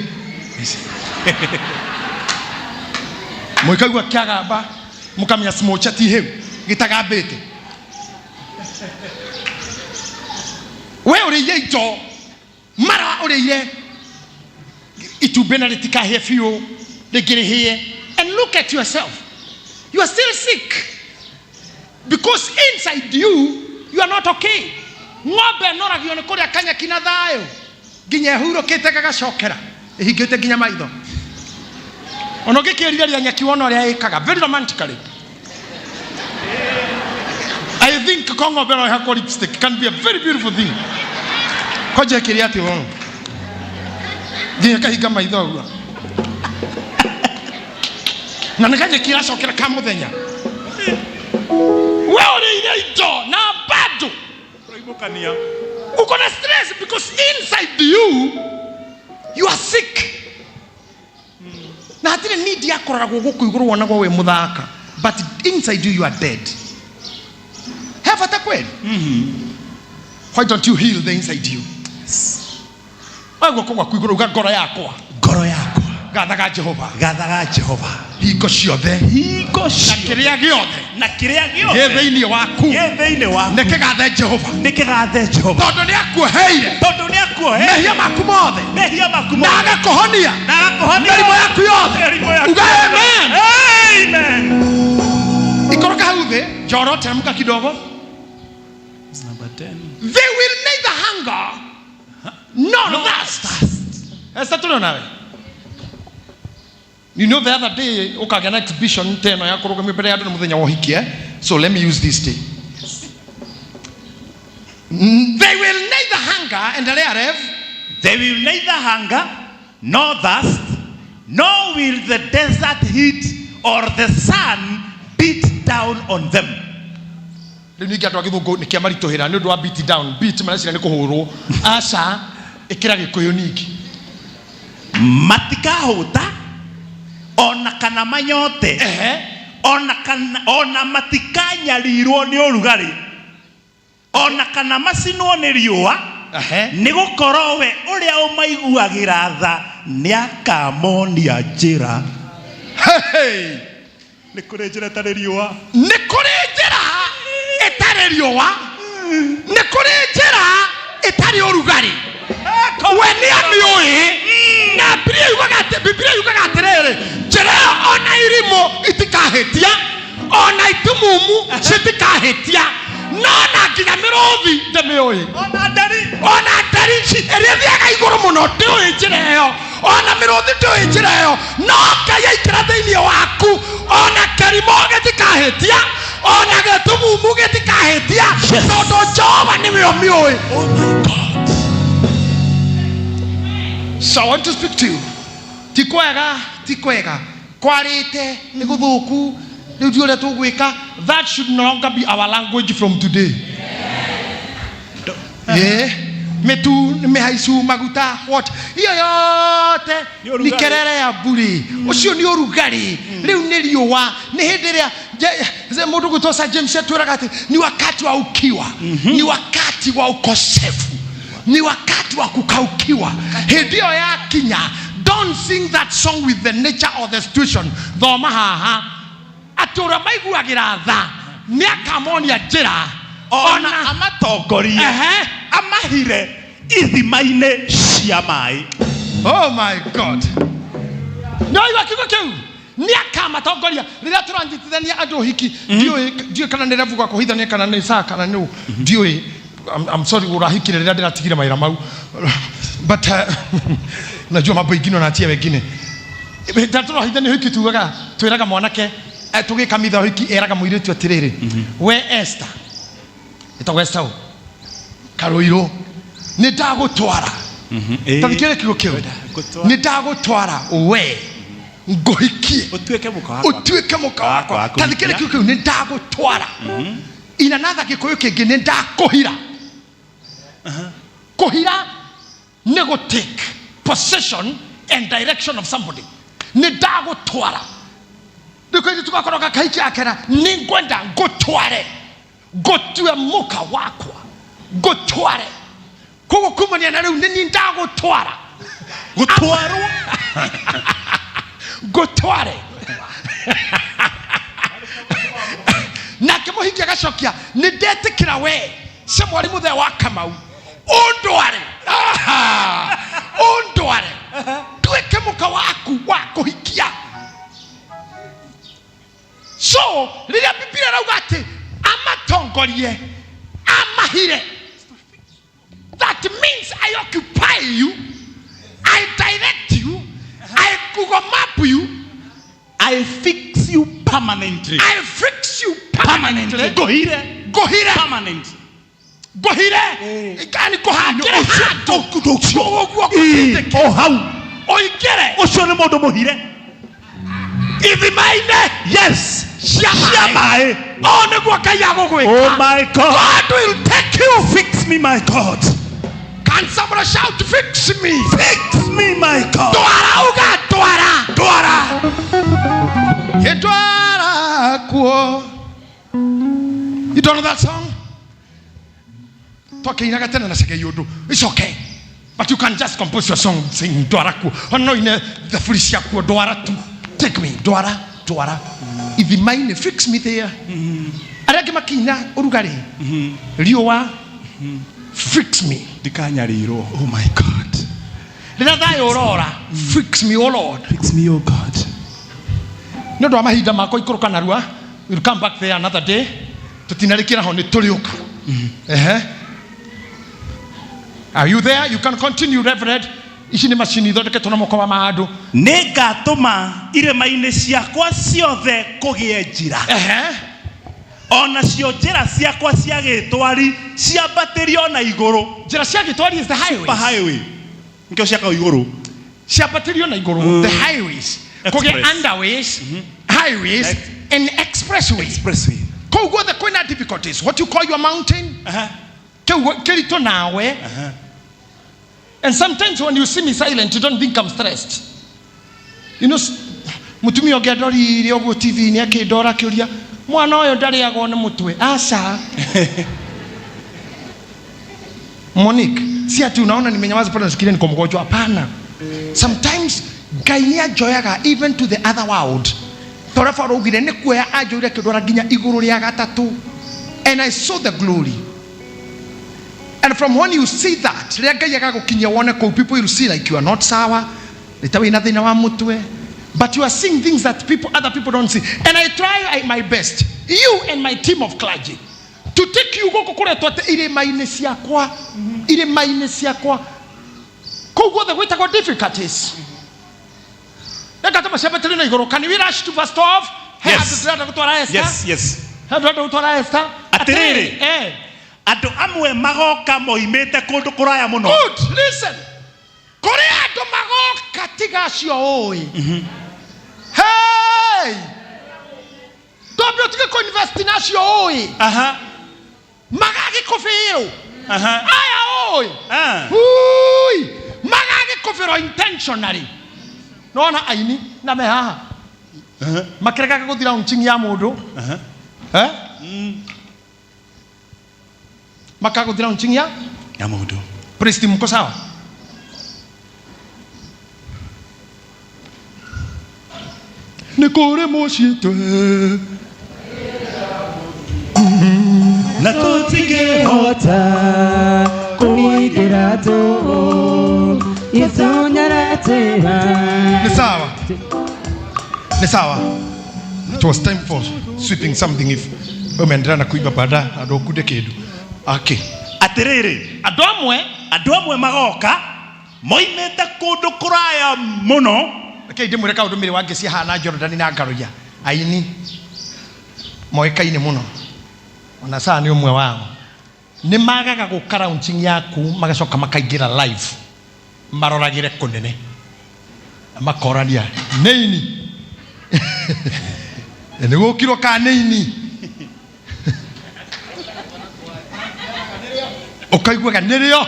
Mũikaigua kĩagamba, mũkamenya smocha ti hĩu, gĩtagambĩte. We ũrĩire indo, mara ũrĩire itumbĩ na rĩtikahĩe biũ, rĩngĩ rĩhĩe. And look at yourself. You are still sick. Because inside you, you are not okay. Ng'ombe ĩnoragio nĩ kũrĩa kanyeki na thayũ, nginya ĩhurũkĩte gagacokera, ĩhingĩte nginya maitho. Ona ũngĩkĩrirĩria nyeki wona ũrĩa ĩkaga, very romantically. I think ko ng'ombe no ĩhakwo lipstick can be a very beautiful thing. Kwanja ĩkĩrĩa atĩ ũũ. Nginya ĩkahinga maitho ũguo. Na nĩ kanyeki ĩracokera ka mũthenya. We ũrĩire indo na bado Ũraimũkania. uko na stress because inside you you are sick. Na hatirĩ need ya kũroragwo gũkũ igũrũ wonagwo wĩ mũthaka, but inside you you are dead. He bata kweli? Why don't you heal the inside you? Oya guoko gwaku igũrũ uga ngoro yakwa. Ngoro yakwa. Gathaga Jehova. Gathaga Jehova. Hingo ciothe. Hingo Na ciothe. kĩrĩa gĩothe. Na kĩrĩa Gĩ gĩothe. thĩinĩ waku. Gĩ thĩinĩ waku. Nĩ kĩgathe Jehova. Nĩ kĩgathe Jehova. Tondũ nĩ akuoheire. Tondũ nĩ akuoheire. Mehia maku mothe. Mehia maku Na mothe. agakũhonia. Na agakũhonia. Mĩrimũ yaku yothe. Mĩrimũ yaku Uga yothe. amen. Amen. Ikoroka hau thĩ, njoro teremka kidogo. Number 10. They will neither hunger nor thirst. Esther tũrĩ nawe. You know the other day ũkagĩa na exhibition ta ĩno ya kũrũgamio mbere ya andũ nĩ mũthenya wa ũhiki, eh? So let me use this day. They will neither hunger, endelea Rev. They will neither hunger nor thirst, nor will the desert heat or the sun beat down on them. Rĩu ningĩ andũ a gĩthũngũ nĩ kĩamaritũhĩra nĩ ũndũ wa beat down. Beat mareciria nĩ kũhũrwo. Aca, ĩkĩra gĩkũyũ ningĩ. Matikahũta ona kana manyote. Ona kana ona matikanyarirwo nĩ ũrugarĩ ona kana macinwo nĩ riũa, nĩ gũkorwo we ũrĩa ũmaiguagĩra tha nĩakamonia njĩra. Hey! Nĩ kũrĩ njĩra ĩtarĩ riũa. Nĩ kũrĩ njĩra ĩtarĩ riũa, nĩ kũrĩ njĩra ĩtarĩ ũrugarĩ. We nĩ amĩũĩ. Na Bibilia yugaga atĩ, Bibilia yugaga atĩrĩrĩ, njĩra ĩyo ona irimũ itikahĩtia, ona itumumu citikahĩtia, no na nginya mĩrũthi ndĩmĩũĩ. Ona nderi. Ona nderi ĩrĩa ĩthiaga igũrũ mũno ndĩũĩ njĩra ĩyo, ona mĩrũthi ndĩũĩ njĩra ĩyo, no Ngai aingĩra thĩinĩ waku, ona kĩrimũ gĩtikahĩtia, ona gĩtumumu gĩtikahĩtia, tondũ Jehova nĩwe ũmĩũĩ. Oh my God. So I want to speak to you. Ti kwega, ti kwega. Kwarĩte, nĩ gũthũku, rĩu ndiũĩ ũrĩa tũgwĩka. That should no longer be our language from today. Yeah. Mĩtu nĩ mĩhaicu maguta what iyo yote Nĩ ũrugarĩ. ni kerere ya mburi ũcio nĩ ũrugarĩ rĩu nĩ riũa nĩ hĩndĩ ĩrĩa mũndũ gwĩtwo Sir James atwĩraga atĩ ni wakati wa ukiwa, ni wakati wa ukosefu, ni wakati wa kukaukiwa. Hĩndĩ ĩyo yakinya, don't sing that song with the nature or the situation. Thoma haha atĩ ũrĩa maiguagĩra tha nĩ akamonia njĩra, ona amatongorie, amahire ithima-inĩ cia maĩ. Oh my God. No igua kiugo kĩu, nĩ akamatongoria. Rĩrĩa tũranyitithania andũ ũhiki, ndiũĩ kana nĩ rebu kũhithania kana nĩ saa kana nĩ ndiũĩ. I'm sorry ũrahikire rĩrĩa ndĩratigire mawĩra mau, but najua mambo ingine wanaachia wengine. Rĩrĩa tũrahithania ũhiki tugaga, twĩraga mwanake, tũgĩka mitha ũhiki, eraga mũirĩtu atĩrĩrĩ, we Esther, ĩtagwo Esther ũ Karũirũ, nĩ ndagũtwara. Ta thikĩrĩria kiugo kĩu, nĩ ndagũtwara we ngũhikie, ũtuĩke mũka wakwa, ũtuĩke mũka wakwa. Wakwa. Ta thikĩrĩria kiugo kĩu, nĩ ndagũtwara. Inanatha gĩkũyũ kĩngĩ, nĩ ndakũhira. Kũhira nĩ gũ take possession and direction of somebody. Nĩ ndagũtwara. Rĩu kairĩtu tugakorwo gakahiki akera, nĩ ngwenda ngũtware, ngũtue mũka wakwa, ngũtware. Koguo kumania na rĩu nĩ niĩ ndagũtwara. Gũtwarwo. Ngũtware. Nake mũhiki agacokia, nĩ ndetĩkĩra we ce mwari mũthee wa Kamau ũndware. Aha! Ũndware nduĩke mũka waku wa kũhikia. So rĩrĩa Bibilia ĩrauga atĩ amatongorie amahire, that means I occupy you, I direct you, I Google map you, I fix you permanently. I fix you permanently. Ngũhire. Ngũhire. Permanent. Ngũhire. Yani ngũhangĩre handũ. Ũcio. Ũguo O hau. Ũingĩre. Ũcio nĩ mũndũ mũhire. Ithima-inĩ. Yes. Cia Cia maĩ. maĩ. O nĩguo Ngai agũgwĩka. Oh my God. God will take you. Fix me, my God. Can somebody shout, fix me? Fix me, my God. Twara, uga twara. Twara. Twara kuo. You don't know that song? Twakĩinaga tene na cegei ũndũ. It's okay. But you can just compose your song saying ndwara kuo. Ona no ine thaburi ciakuo, ndwara tu. Take me, ndwara, ndwara. Ithima-inĩ, fix me there. Arĩa angĩ makiina ũrugarĩ, riũa, fix me. Ndikanyarirwo. Oh my God. Rĩrĩa thayũ ũrora, fix me, oh Lord. Fix me, oh God. Nĩ ũndũ wa mahinda makwa ikũrũka narua, we'll come back there another day. Tũtinarĩkĩra ho, nĩ tũrĩũka. Ehe. Are you there? You can continue, Reverend. Ici nĩ macini ithondeketwo na moko ma andũ. Nĩngatũma irĩma-inĩ ciakwa ciothe kũgĩe njĩra. Onacio njĩra ciakwa cia gĩtwari ciambatĩrio na igũrũ. Njĩra cia gĩtwari is the highway. Super highway. Nikĩo ciakagwo igũrũ. Ciambatĩrio na igũrũ, the highways, kũgĩa Express. underways, highways and expressways. Expressway. Kũu guothe kwĩna difficulties, what you call your mountain, kĩu kĩritũ nawe. And sometimes when you see me silent, you don't think I'm stressed. You know, mutumia ũngĩ andorire ũguo TV-inĩ akĩndora akĩũria, mwana ũyũ ndarĩagwo nĩ mũtwe? Aca. Monique, si ati unaona nimenyamaza pale nasikilia niko mgonjwa. Hapana. Sometimes Ngai nĩ anjoyaga even to the other world. Ta ũrĩa Paulo augire, nĩ kuoya anjoire akĩndwara nginya igũrũ rĩa gatatũ. And I saw the glory. And from when you see that, rĩrĩa Ngai agagũkinyia wone kũu, people will see like you are not sawa, nĩ ta wĩna thĩna wa mũtwe. But you are seeing things that other people don't see. And I try my best, you and my team of clergy, to take you gũkũ kũretwo atĩ irĩma-inĩ ciakwa, irĩma-inĩ ciakwa. Kũu guothe gwĩtagwo difficulties. Reka tũmacembeterie na igũrũ. Can we rush to verse 12? He Yes. handũ ndĩrenda gũtwara Esther. Yes. He handũ ndĩrenda gũtwara Esther. Atĩrĩrĩ. Andũ amwe magoka moimĩte kũndũ kũraya mũno. Good, listen. Kũrĩ andũ magoka tiga acio ũĩ. Hey! Ndwambe ũtige kũ-invest na acio ũĩ. Magagĩkũbĩrũ. Aya ũĩ. Ui! Magagĩkũbĩrwo intentionally. Nona aini na me haha. Makĩregaga gũthira launching ya mũndũ. Eh? Makagũthira launching ya Ya mũndũ. Priest, mko sawa? Nĩ kũrĩ mũciĩ twe. Na tũtingĩhota kũingĩra tũũ Yesu nyaratĩra. Ni sawa. Ni sawa. It was time for sweeping something if umeendelea na kuiba baada andũ kunde kĩndũ. Okay. Atĩrĩrĩ. Andũ amwe. Andũ amwe magoka moimĩte kũndũ kũraya mũno. Rekei ndĩmwĩre kaũndũ mĩrĩ wangĩ ciahana Jordan na Ngaruiya. Aini moĩkaine mũno. Ona saa nĩ ũmwe wao. Nĩ magaga gũka launching yaku magacoka makaingĩra live maroragĩre kũnene. Na makorania nĩini. Nĩ gũkirwo ka nĩini. Ũkaiguaga nĩrĩo.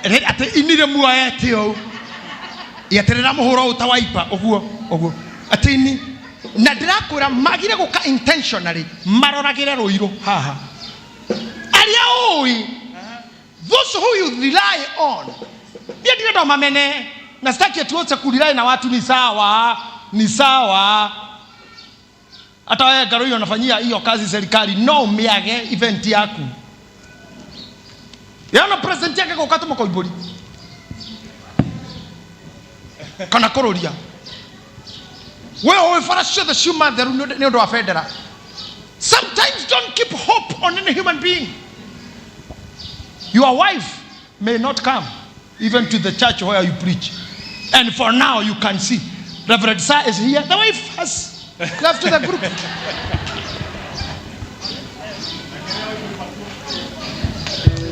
Atĩ ini rĩmuoete ũũ. Eterera mũhũro ũũ ta waipa ũguo ũguo. Atĩ ini. Na ndĩrakwĩra magire gũka intentionally maroragĩre rũirũ haha. Arĩa ũĩ, those who you rely on. Niĩ ndirenda mamene. Na sitaki ati wote kurely na watu ni sawa, ni sawa. Hata wewe Ngaruiya unafanyia hiyo kazi serikali, no miage event yaku. Yana president yake gũka tũma koimbũri. Kana kũrũria. We ũĩ bara ciothe ciuma theru nĩ ũndũ wa bendera. Sometimes don't keep hope on any human being. Your wife may not come even to the church where you preach. And for now you can see Reverend Sir is here. The wife has left the group.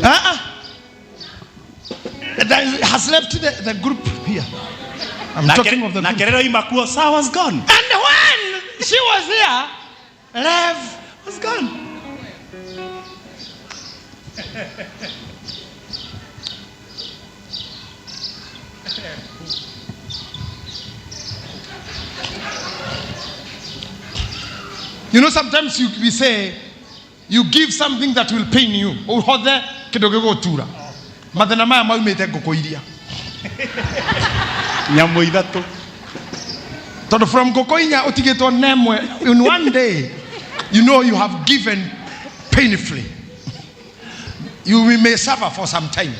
Uh-uh. That has left the group here. I'm talking of the Na group. kerero imakuo, Sir was gone. And when she was here, Rev was gone. You know, sometimes we say, you give something that will pain you. Uhothe kindu gigutura. Mathina maya maumite ngũkũ iria. Nyamũ ithatũ. Tondũ from ngũkũ inya ũtigĩtwo na ĩmwe, in one day, you know you have given painfully. You may suffer for some time,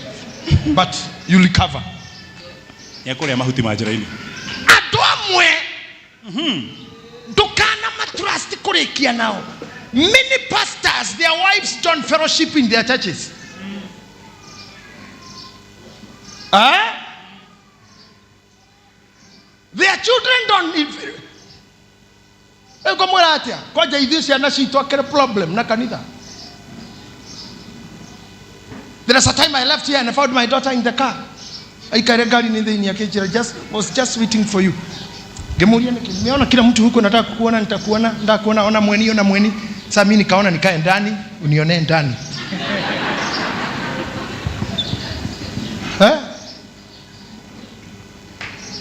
but you recover. Nĩekũrĩa mahuti ma njĩra-inĩ. Andũ amwe, ndũkana matrust kũrĩkia nao. Many pastors, their wives don't fellowship in their churches. Their children don't even. Ngũmwĩra atĩa? Kwanja ithuĩ ciana citũ akĩrĩ problem na kanitha. There is a time I left here and I found my daughter in the car. Aikaire ngari-inĩ thĩinĩ akĩnjĩra just was just waiting for you. Ngĩmũria nĩkĩ? Nimeona kila mtu huko nataka kukuona, nitakuona, nataka kuona ona mweni, ona mweni. Sasa mimi nikaona nikae ndani, unionee ndani. Eh?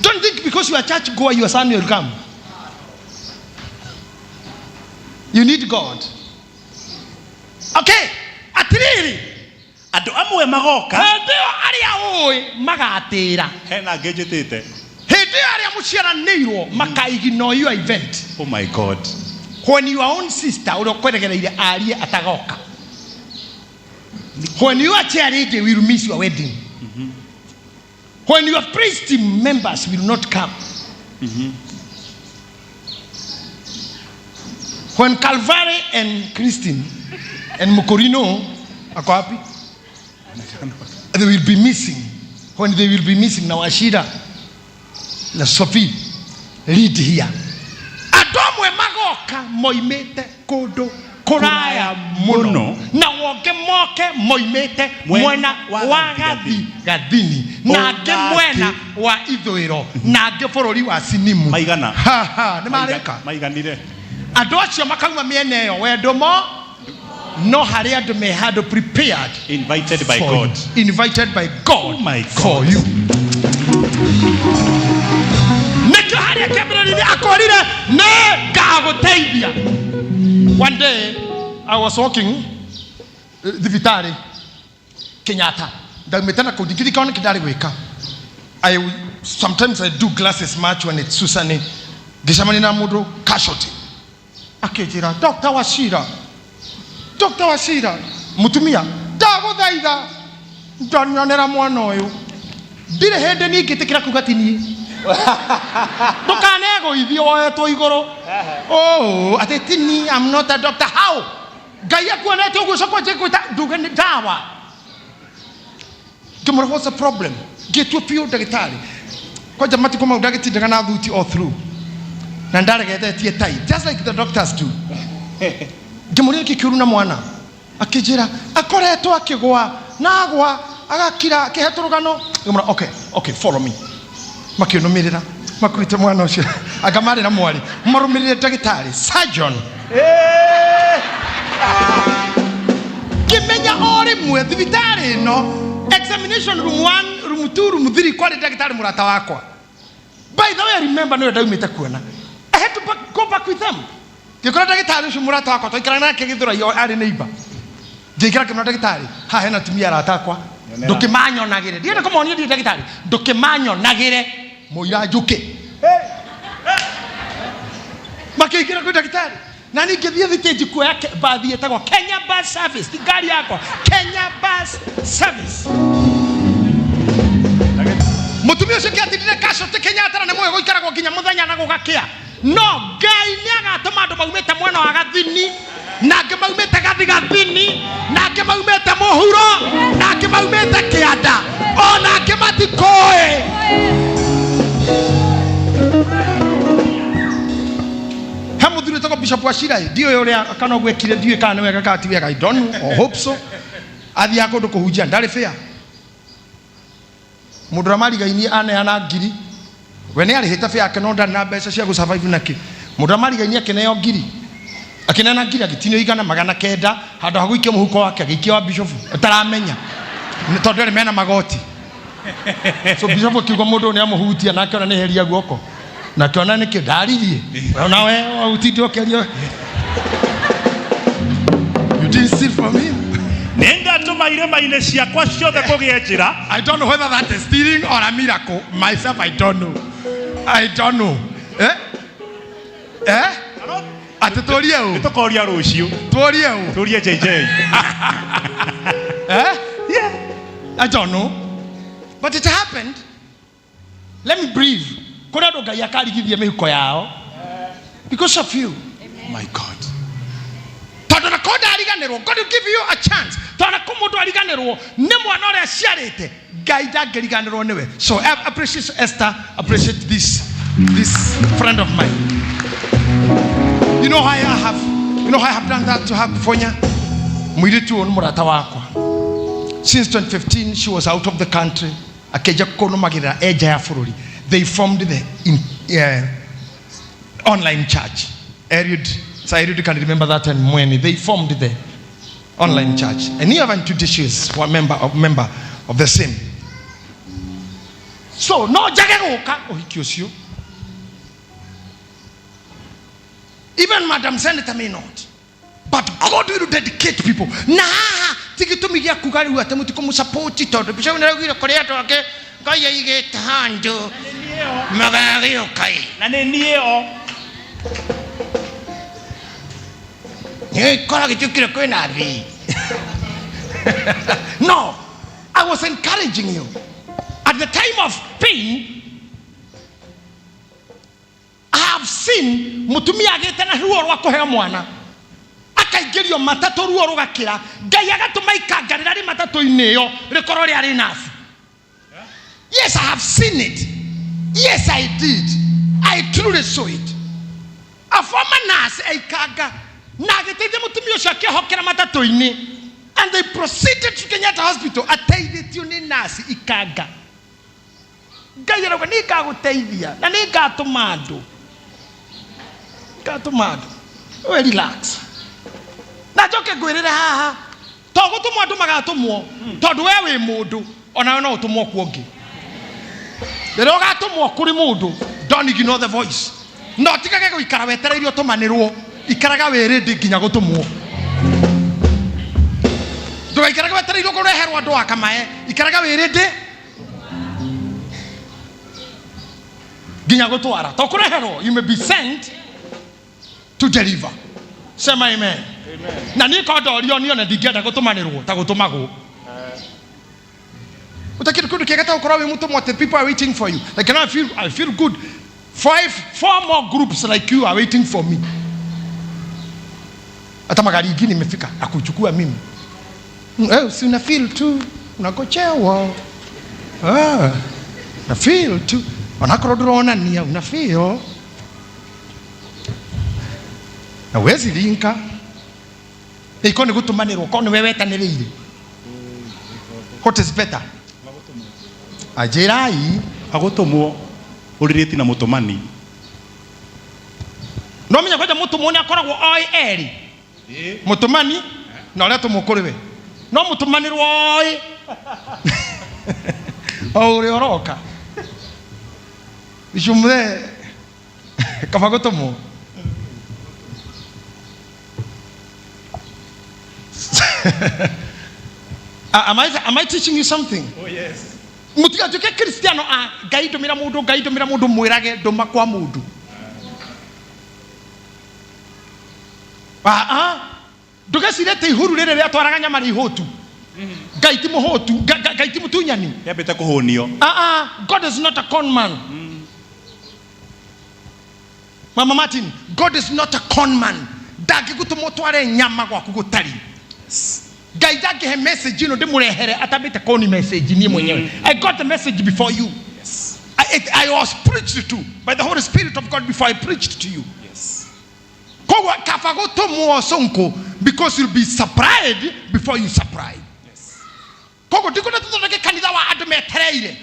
Don't think because you are church goer your son will come. You need God. Okay, atiriri Andũ amwe magoka. Hĩndĩ ĩyo arĩa ũĩ magatĩra. Hena angĩ njĩtĩte. Hĩndĩ ĩyo arĩa mũciaranĩirwo makaignore your event. Oh my God. When your own sister ũrĩa ũkweregereire arie atagoka. When your chair lady will miss your wedding. When your praise team members will not come. When Calvary and Christine and Mukorino ako wapi? They will be missing. When they will be missing na Wachira na Sophie lead here. Andũ amwe magoka moimĩte kũndũ kũraya mũno Mũno. na wonge moke moimĩte Mwena mwena wa wa gathi gathini na angĩ Ona mwena wa ithũĩro na angĩ bũrũri wa sinimu. Maigana. Ha, ha, nĩ marĩka. Maiganire. Andũ acio makauma mĩena ĩyo wendo mo no harĩ andũ me handũ prepared Invited by for God. you. Invited by God. Oh my God. For you. Nĩkĩo harĩa kĩambĩrĩria-inĩ akorire nĩ ngagũteithia. One day I was walking thibitarĩ Kenyatta, ndaumĩte na kũu ndingĩririkana nĩkĩ ndarĩ gwĩka. Sometimes I do glasses much when it's Susan. Ngĩcemania na mũndũ casualty akĩnjĩra Dr. Wachira, Dr. Wachira, mũtumia ndagũthaitha ndanyonera mwana ũyũ, ndirĩ hĩndĩ niĩ ingĩtĩkĩra kuga ti niĩ. Ndũkanegũithie woetwo igũrũ. Oh, atĩ ti niĩ, I'm not a doctor. How? Ngai akuonete ũguo ũcoke wanjie gwĩta nduge nĩ ndawa. Ngĩmwĩra what's the problem? Ngĩtua biũ ndagĩtarĩ. Kwanja matukũ mau ndagĩtindaga na thuti all through. Na ndaregethetie tai, just like the doctors do. Ngĩmũria nĩkĩ kĩũru na mwana? Akĩnjĩra akoretwo akĩgwa na agwa agakira akĩhe tũrũgano. Ngĩmwĩra okay, okay, follow me. Makĩnũmĩrĩra makuĩte mwana ũcio anga marĩ na mwarĩ marũmĩrĩre ndagĩtarĩ surgeon. Ngĩmenya o rĩmwe thibitarĩ ĩno examination room 1, room 2, room 3 kwarĩ ndagĩtarĩ mũrata wakwa. By the way, I remember nĩwe ndaumĩte kuona. I had to go back with them. Ngĩkora ndagĩtarĩ ũcio mũrata wakwa twaikaraga nake Gĩthũrai arĩ neighbor. Ngĩingĩra ngĩmwĩra ndagĩtarĩ, haha hena atumia arata akwa. Nyonera. Ndũkĩmanyonagĩre. Ndienda kũmonia ndirĩ ndagĩtarĩ. Ndũkĩmanyonagĩre mũira njũke. Makĩingĩra kwĩ ndagĩtarĩ. Na niĩ ngĩthiĩ thitĩnji kuoya bathi ĩtagwo Kenya Bus Service, ti ngari yakwa, Kenya Bus Service. Mũtumia ũcio kĩatindire casualty Kenyatta na nĩ mũĩ gũikaragwo nginya mũthenya na gũgakĩa. No Ngai nĩ agatũma andũ maumĩte mwena wa gathini, na angĩ maumĩte gathigathini, na angĩ maumĩte mũhuro, na angĩ maumĩte kĩanda, ona angĩ matikũĩ. He mũthuri wĩtagwo Bishop Wachira, ndiũĩ ũrĩa kana ũguo ekire, ndiũĩ kana nĩ wega kana ti wega, I don't know or hope so. Athiaga kũndũ kũhunjia ndarĩ fair. Mũndũ ũrĩa marigainie aneana ngiri, we nĩ arĩhĩte fair yake no ndarĩ na mbeca cia gũ-survive nakĩ. Mũndũ ũrĩa marigainie akĩneo ngiri, akĩneana ngiri agĩtinio igana magana kenda, handũ ha gũikia mũhuko wake agĩikia wa bishop ũtaramenya, tondũ erĩ mena magoti. So bishop akiuga mũndũ ũyũ nĩ amũhutia na akĩona nĩ heria guoko. Na akĩona nĩkĩ ndaririe. We nawe ũtinde ũkĩaria. You didn't steal from him. Nĩngatũma irĩma-inĩ ciakwa ciothe kũgĩe njĩra. I don't know whether that is stealing or a miracle. Myself, I don't know. I don't know. Eh? Eh? Atĩ tũrie ũ? Nĩtũkoria rũciũ. Tũrie ũ? Tũrie JJ. Eh? Yeah. I don't know. But it happened. Let me breathe. Kũrĩ andũ Ngai akarigithia mĩhuko yao. Because of you. My God. Tondũ na ko ndariganĩrwo, God will give you a chance. Tondũ na ko mũndũ ariganĩrwo nĩ mwana ũrĩa aciarĩte, Ngai ndangĩriganĩrwo nĩwe. So I appreciate Esther, appreciate this friend of mine. You know how I have, you know how I have done that to her Kufonya? Mũirĩtu ũyũ nĩ mũrata wakwa. Since 2015 she was out of the country. Akĩnja kũnũmagĩrĩra e nja ya bũrũri. They formed the online church. Eliud, Sir Eliud can remember that, and Mweni. They formed the online church. And even today she is one member of the same. So no njage gũka ũhiki ũcio. Even Madam Senator may not. But God will dedicate people. Na haha ti gĩtũmi gĩa kuga rĩu atĩ mũtikũmũsupport tondũ Bishop nĩaraugire kũrĩ andũ angĩ Ngai aigĩte handũ magagĩũka ĩ. Na nĩ niĩ o. Nĩkora gĩtuĩkire kwĩna thii. No, I was encouraging you. At the time of pain, I have seen mutumia agĩte na ruo rwa kũheo mwana, akaingĩrio matatũ, ruo rũgakĩra, Ngai agatũma ikanga rĩrĩa rĩ matatũ-inĩ ĩyo rĩkorwo rĩarĩ nabu. Yes, I have seen it. Yes, I did. I truly saw it. A former nurse aikanga na agĩteithia mũtumia ũcio akĩhokera matatũ-inĩ, and they proceeded to Kenyatta Hospital ateithĩtio nĩ nurse ikanga. Ngai arauga nĩ ngagũteithia na nĩ ngatũma andũ, ngatũma andũ. We relax. Na njoke ngwĩrĩre haha, to gũtũmwo andũ magatũmwo, tondũ we wĩ mũndũ, onawe no ũtũmwo kuo ũngĩ. Rĩrĩa ũgatũmwo kũrĩ mũndũ, don't ignore the voice. No tigage gũikara wetereire ũtũmanĩrwo, ikaraga wĩ ready nginya gũtũmwo. Ndũgaikarage wetereire kũreherwo andũ a kamae, ikaraga wĩ ready nginya gũtwara. To kũreherwo, you may be sent to deliver. Sema amen. Na niĩ ko ndorio niĩ ona ndingĩenda gũtũmanĩrwo ta gũtũmagwo. Utakiri kundu kĩega ta gũkorwo wĩ mũtũmwo atĩ people are waiting for you. Like now I feel good. 5, 4 more groups like you are waiting for me. Hata magari ingine imefika akuchukua mimi. Si una feel tu unagochewa. Ah, una feel tu onakorwo ndũronania, una feel na wezi rinka iko nĩ gũtũmanĩrwo ko nĩwe wetanĩrĩire. What is better? Anjĩrai. Agũtũmwo ũrĩrĩti na mũtũmani. No menya kwanja mũtũmwo nĩ akoragwo oĩ erĩ, mũtũmani na ũrĩa atũmwo kũrĩ we, no mũtũmanĩrwo oĩ o ũrĩa ũroka icio mũthee kaba gũtũmwo. Am I teaching you something? Oh yes. Mũtigatuĩke kristiano a Ngai ndũmĩra mũndũ, Ngai ndũmĩra mũndũ, mwĩrage ndũma kwa mũndũ. Ah, ah. Ndũgecire atĩ ihuru rĩrĩ rĩatwaraga nyama rĩ ihũtu. Ngai ti mũhũtu. Ngai ti mũtunyani. Rĩambĩte kũhũnio. Ah, ah. God is not a con man. Mama Martin, God is not a con man. Ndangĩgũtũma ũtware nyama gwaku gũtari. Ngai ndangĩhe message ĩno ndĩmũrehere atambĩte kũni message niĩ mwenyewe. I got the message before you. I was preached to by the Holy Spirit of God before I preached to you. Koguo kaba gũtũmwo cũnkũ, because you'll be supplied before you supply. Koguo ndikwenda tũthondeke kanitha wa andũ metereire.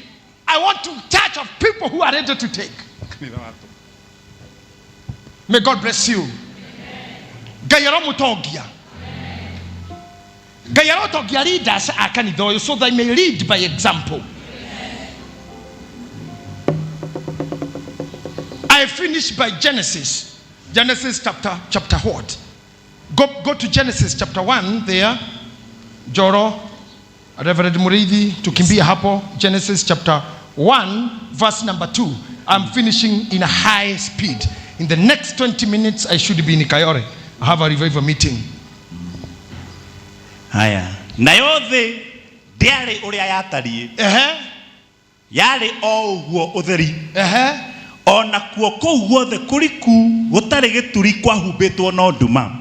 I want to church of people who are ready to take. May God bless you. Ngai aromũtongia. Ngai arotongia leaders a kanitha ũyũ so they may lead by example. I finish by Genesis. Genesis chapter what? Go to Genesis chapter 1 there. Joro, Reverend Muriithi, tukimbia hapo. Genesis chapter 1, verse number 2. I'm finishing in a high speed. In the next 20 minutes, I should be in Kayore. I have a revival meeting. Haya, nayo thĩ ndĩarĩ ũrĩa yatariĩ. Yarĩ o ũguo ũtheri. Ona kuo kũu guothe kũriku gũtarĩ gĩturi kwahumbĩtwo no nduma,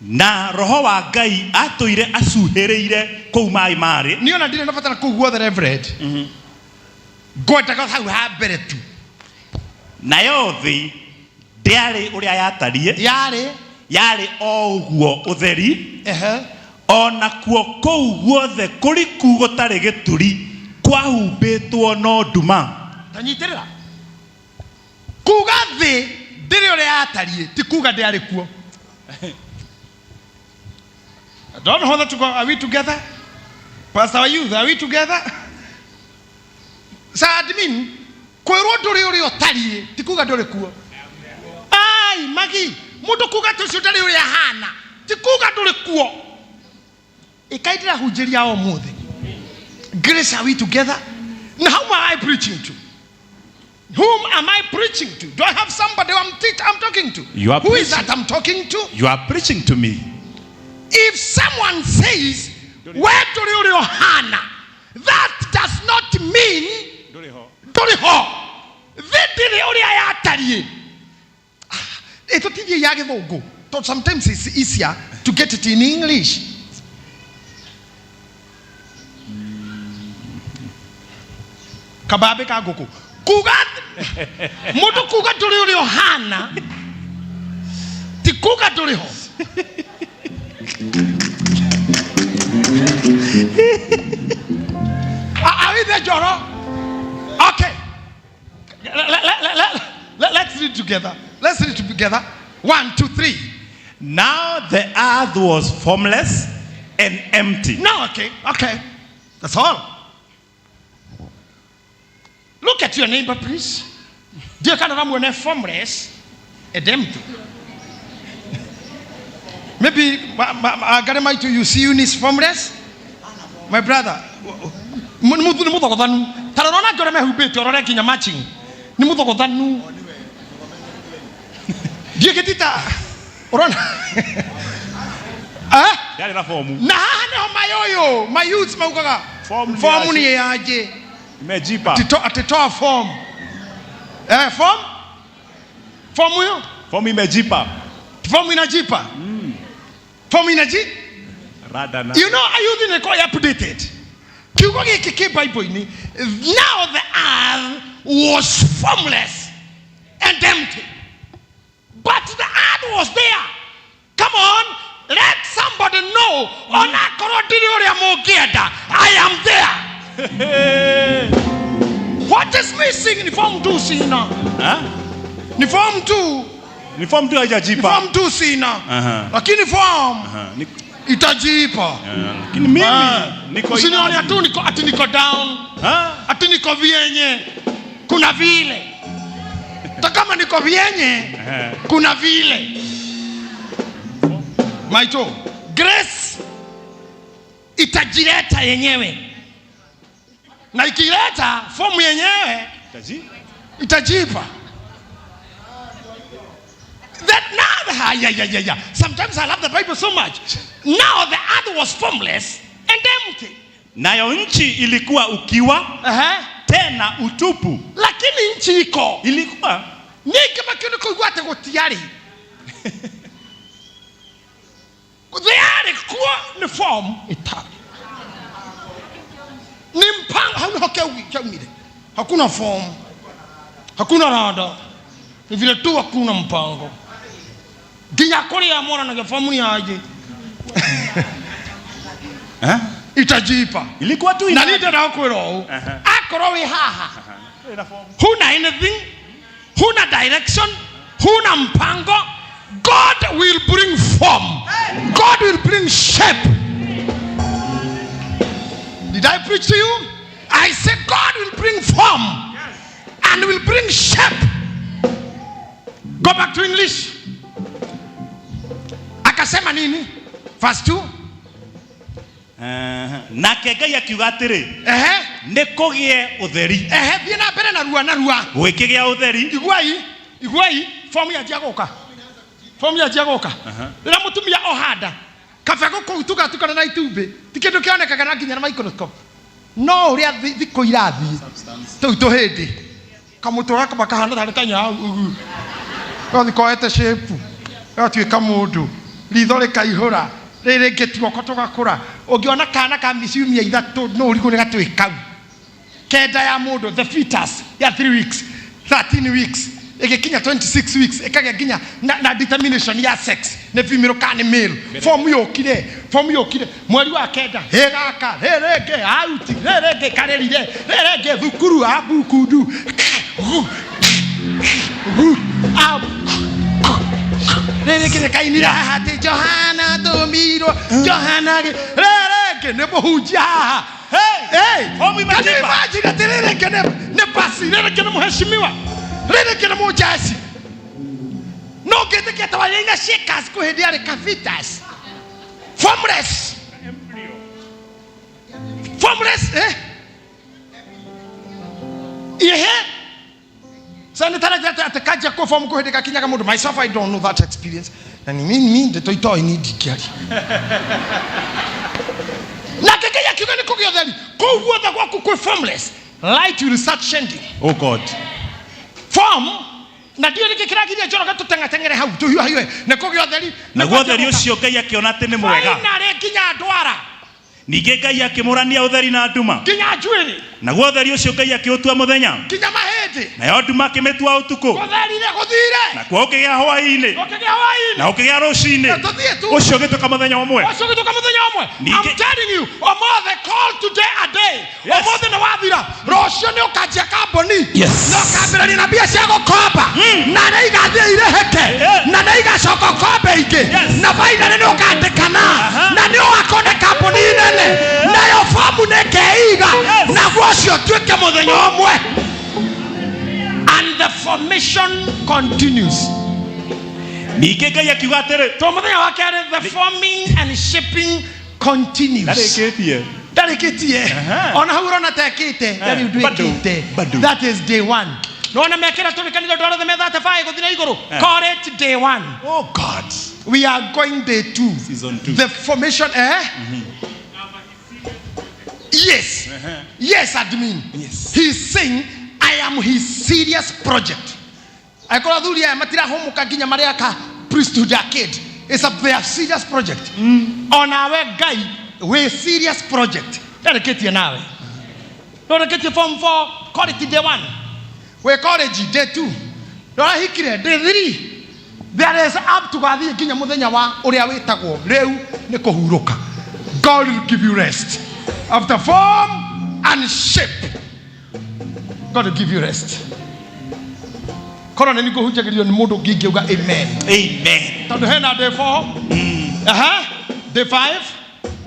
na roho wa Ngai atũire acuhĩrĩire kũu maĩ marĩ. Niĩ ona ndirĩ na bata na kũu guothe, Reverend. Ngwendaga hau ha mbere tu. Nayo thĩ ndĩarĩ ũrĩa yatariĩ. Yarĩ. Yarĩ o ũguo ũtheri. O nakuo kũu guothe kũriku gũtarĩ gĩturi kwahumbĩtwo no nduma. Tanyitĩrĩra kuga thĩ ndĩrĩ ũrĩa yatariĩ ti kuga ndĩarĩ kuo. I don't know whether to go. Are we together? Pastor wa youth, are we together? Sir admin, kwĩrwo ndũrĩ ũrĩa ũtariĩ ti kuga ndũrĩ kuo. Ai, magi, mũndũ kuga atĩ ũcio ndarĩ ũrĩa ahana ti kuga ndũrĩ kuo. Ĩkai ndĩrahunjĩria o mũthĩ. Grace, are we together? Now, whom am I preaching to? Whom am I preaching to? Do I have somebody I'm talking to? You are Who is preaching. that I'm talking to? You are preaching to me. If someone says, we ndũrĩ ũrĩa ũhana, that does not mean ndũrĩ ho. Thĩ ndĩrĩ ũrĩa yatariĩ. Ĩtũtithie ya gĩthũngũ. Tondũ sometimes it's easier to get it in English. Kabambe ka ngũkũ. Kuga mũndũ kuga ndũrĩ ũrĩa ũhana ti kuga ndũrĩ ho. Are we there, Joro? Okay. Let's read together. Let's read together. One, two, three. Now the earth was formless and empty. No, okay, okay. That's all. Look at your neighbor, please. Dear kana muone formless and empty. Maybe Agare you see Eunice formless? My brother, nĩ mũthogothanu ta rora ona ngĩ ũrĩa mehumbĩte ũrore nginya matching nĩ mũthogothanu ndiĩ gĩtita ũrona. Eh? Ndarĩ na fomu. Na haha nĩho mayũyũ mayouth maugaga Form nĩ fomu yanjĩ. nĩ yanjĩ. Imejipa. Atitoa form, eh, form form hiyo. Fomu imejipa. Form inajipa, form inaji Rada na. You know, ayuthi nĩ kwa updated kiugo gĩkĩ kĩ Bible-inĩ. Now the earth was formless and empty, but the earth was there. Come on, let somebody know, onakorwo ndirĩ ũrĩa mũngĩenda, I am there. What is missing ni form 2 sina. Ha? Ni form 2. Ni form tu Ni haijajipa. form 2 sina. Lakini form Aha. itajipa. Lakini mimi niko Usinione imani. tu niko ati niko down. Ha? Ati niko vyenye, kuna vile hata kama niko vyenye kuna vile maito grace itajileta yenyewe na ikileta fomu yenyewe Itaji? itajipa. That now, ah, yeah. Sometimes I love the Bible so much. Now the earth was formless and empty. Nayo nchi ilikuwa ukiwa tena utupu. Lakini nchi iko. Ilikuwa Ningĩ makĩo nĩ kũigua atĩ gũtiarĩ thĩ yarĩ kuo nĩ form ĩtarĩ nĩ mpango hau nĩho kĩaumire. Hakuna form, hakuna rada, ni vile tu hakuna mpango nginya kũrĩa monanagia fomu ni aje. Eh? Itajipa. Ilikuwa tu Na ina niĩ ndĩrenda gũkwĩra ũũ, akorwo wĩ haha Ina form. Huna anything, huna direction, huna mpango, God will bring form, God will bring shape. Did I preach to you? I said God will bring form and will bring shape. Go back to English. Akasema nini? Verse 2. Nake Ngai akiuga atĩrĩ, nĩ kũgĩe ũtheri. Ehe, thiĩ na mbere narua narua. Gũgĩkĩgĩa ũtheri. Iguai, iguai, fomu yanjia gũka, fomu yanjia gũka rĩrĩa mũtumia ohanda kabegũ kũu tugatukana na itumbĩ ti kĩndũ kĩonekaga na nginya na microscope no ũrĩa thikũ irathiĩ tũu tũhĩndĩ kamũtwe gakamba kahana tarĩ kanyau ũguo gathi koete shape gagatuĩka mũndũ ritho rĩkaihũra rĩrĩ rĩngĩ tuoko tũgakũra ũngĩona kana ka ciumia 3 no ũrigwo nĩ gatũĩ kau kenda ya mũndũ, the fetus ya 3 weeks, 13 weeks, ĩgĩkinya 26 weeks ĩkagĩa nginya na determination ya sex nĩ female kana nĩ male. Form yũkire. Fomu yũkire mweri wa kenda, hĩ gaka rĩ rĩngĩ auti rĩ rĩngĩ karĩrire rĩ rĩngĩ thukuru abukundu rĩrĩ kĩrĩ kainire haha atĩ Johana tũmirwo Johana rĩ rĩngĩ nĩ mũhunjia haha. Hey, Fomu can you imejipa. imagine atĩ rĩrĩ rĩngĩ nĩ basi, rĩrĩ rĩngĩ nĩ mũheshimiwa, rĩrĩ rĩngĩ nĩ mũjaci. No ngĩtĩkia ta warĩ na shakers kwĩ hĩndĩ yarĩ Kavitas. Formless. Formless, eh? Ihe? Sasa nĩtarajia atĩ kanjia kũ form kwĩ hĩndĩ gakinyaga mũndũ. Myself, I don't know that experience. Na ni mimi ndeto itoĩ ni ndingĩaria. Nake Ngai akiuga nĩ kũgĩa ũtheri. Kũu guothe gwaku kwĩ formless. Light will start changing. Oh God. Form na ndiũ nĩkĩ kĩragiria Njoroge tũteng'ateng'ere hau tũhiũhahiũhe nĩ kũgĩa ũtheri. Naguo ũtheri ũcio Ngai akĩona atĩ nĩ mwega. Finally nginya ndwara Ningĩ Ngai akĩmũrania ũtheri na nduma. nginya njuĩrĩ Naguo ũtheri ũcio Ngai akĩũtua mũthenya, nginya mahĩndĩ nayo nduma akĩmĩtua ũtukũ. gũtherire gũthire Nakuo gũkĩgĩa hwaĩ-inĩ gũkĩgĩa hwaĩ-inĩ na gũkĩgĩa rũcinĩ. tũthiĩ tu Ũcio ũgĩtuĩka mũthenya ũmwe. ũcio ũgĩtuĩka mũthenya ũmwe. Ningĩ- I'm telling you, ũmũthĩ, call today a day. Yes. Ũmũthĩ nĩ wathira, rũciũ nĩ ũkanjia kambuni Yes. na ũkambĩrĩria na mbia cia gũkomba na nĩ igathiĩ irĩhĩke Yeah. na nĩ igacoka ũkombe ingĩ Yes. na finally nĩ ũkandĩkana Aha. na nĩ ũgakorwo nĩ kambuni nene nayo fomu nĩ ĩkeiga Yes. naguo ũcio ũtuĩke mũthenya ũmwe. And the formation continues. Ningĩ Ngai akiuga atĩrĩ, To mũthenya wa kerĩ, the forming and shaping continues. ndarĩkĩtie. Ndarĩkĩtie. Aha. Ona hau ũrona tekĩte ndarĩ ũndũ Bado, ĩkĩte. bado. That is day one. Nona mekĩra tũrĩ kanitha ndwara othe methate baĩ gũthiĩ na igũrũ. Call it day one. Oh God. We are going day two. Season two. The formation, eh? Yes. Yes, admin. Yes. He's saying, I am his serious project. Angĩkorwo athuri aya matirahũmũka nginya marĩ aka priesthood arcade. It's a their serious project. Onawe Ngai wĩ serious project. Ndarĩkĩtie nawe. Ndarĩkĩtie form 4 quality day 1. Wĩ college day 2. Ndorahikire day 3. There is up to gathiĩ nginya mũthenya wa ũrĩa wĩtagwo rĩu nĩ kũhurũka. God will give you rest. After form and shape, God will give you rest. Korwo nĩ nĩngũhunjagĩrio nĩ mũndũ ũngĩ ingĩuga amen. Amen. Tondũ hena day 4, aha, day 5,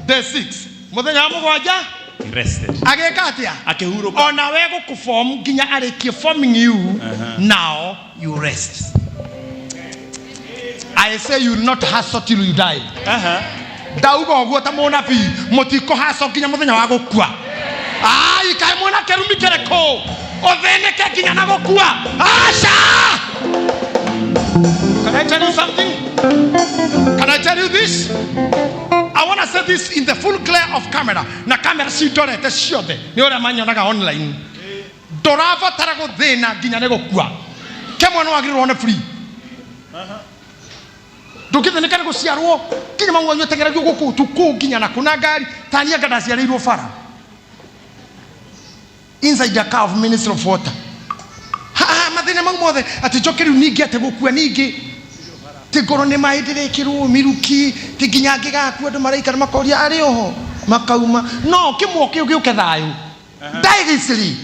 day 6. Mũthenya wa mũgwanja He rested. agĩka atĩa? Akĩhurũka. Ona we gũkũform nginya arĩkie forming you, now you rest. I say you will not hustle till you die. Aha. Ndauga ũguo ta mũnabii, mũtikũhaco nginya mũthenya wa gũkua. Ai, kaĩ mwĩna kĩrumi kĩrĩkũ ũthĩnĩke nginya na gũkua? Aca! Can I tell you something? Can I tell you this? I want to say this in the full glare of camera. Na camera cindorete ciothe nĩ ũrĩa manyonaga online. Ndũrabatara gũthĩna nginya nĩ gũkua. Kĩmwe nĩ wagĩrĩirwo nĩ free. Ndũngĩthĩnĩka nĩ gũciarwo nginya mau wanyu atengeragio gũkũ ũtukũ nginya na kũna ngari tania anga ndaciarĩirwo bara inside the car of Ministry of Water. Ha, ha, mathĩna mau mothe atĩ njoke rĩu ningĩ atĩ gũkua ningĩ ti ngoro nĩ maĩ ndĩrekĩrwo mĩruki ti nginya ngĩgakua andũ maraikara makoria arĩ oho makauma no kĩmwe kĩu gĩũke thayũ. Die easily,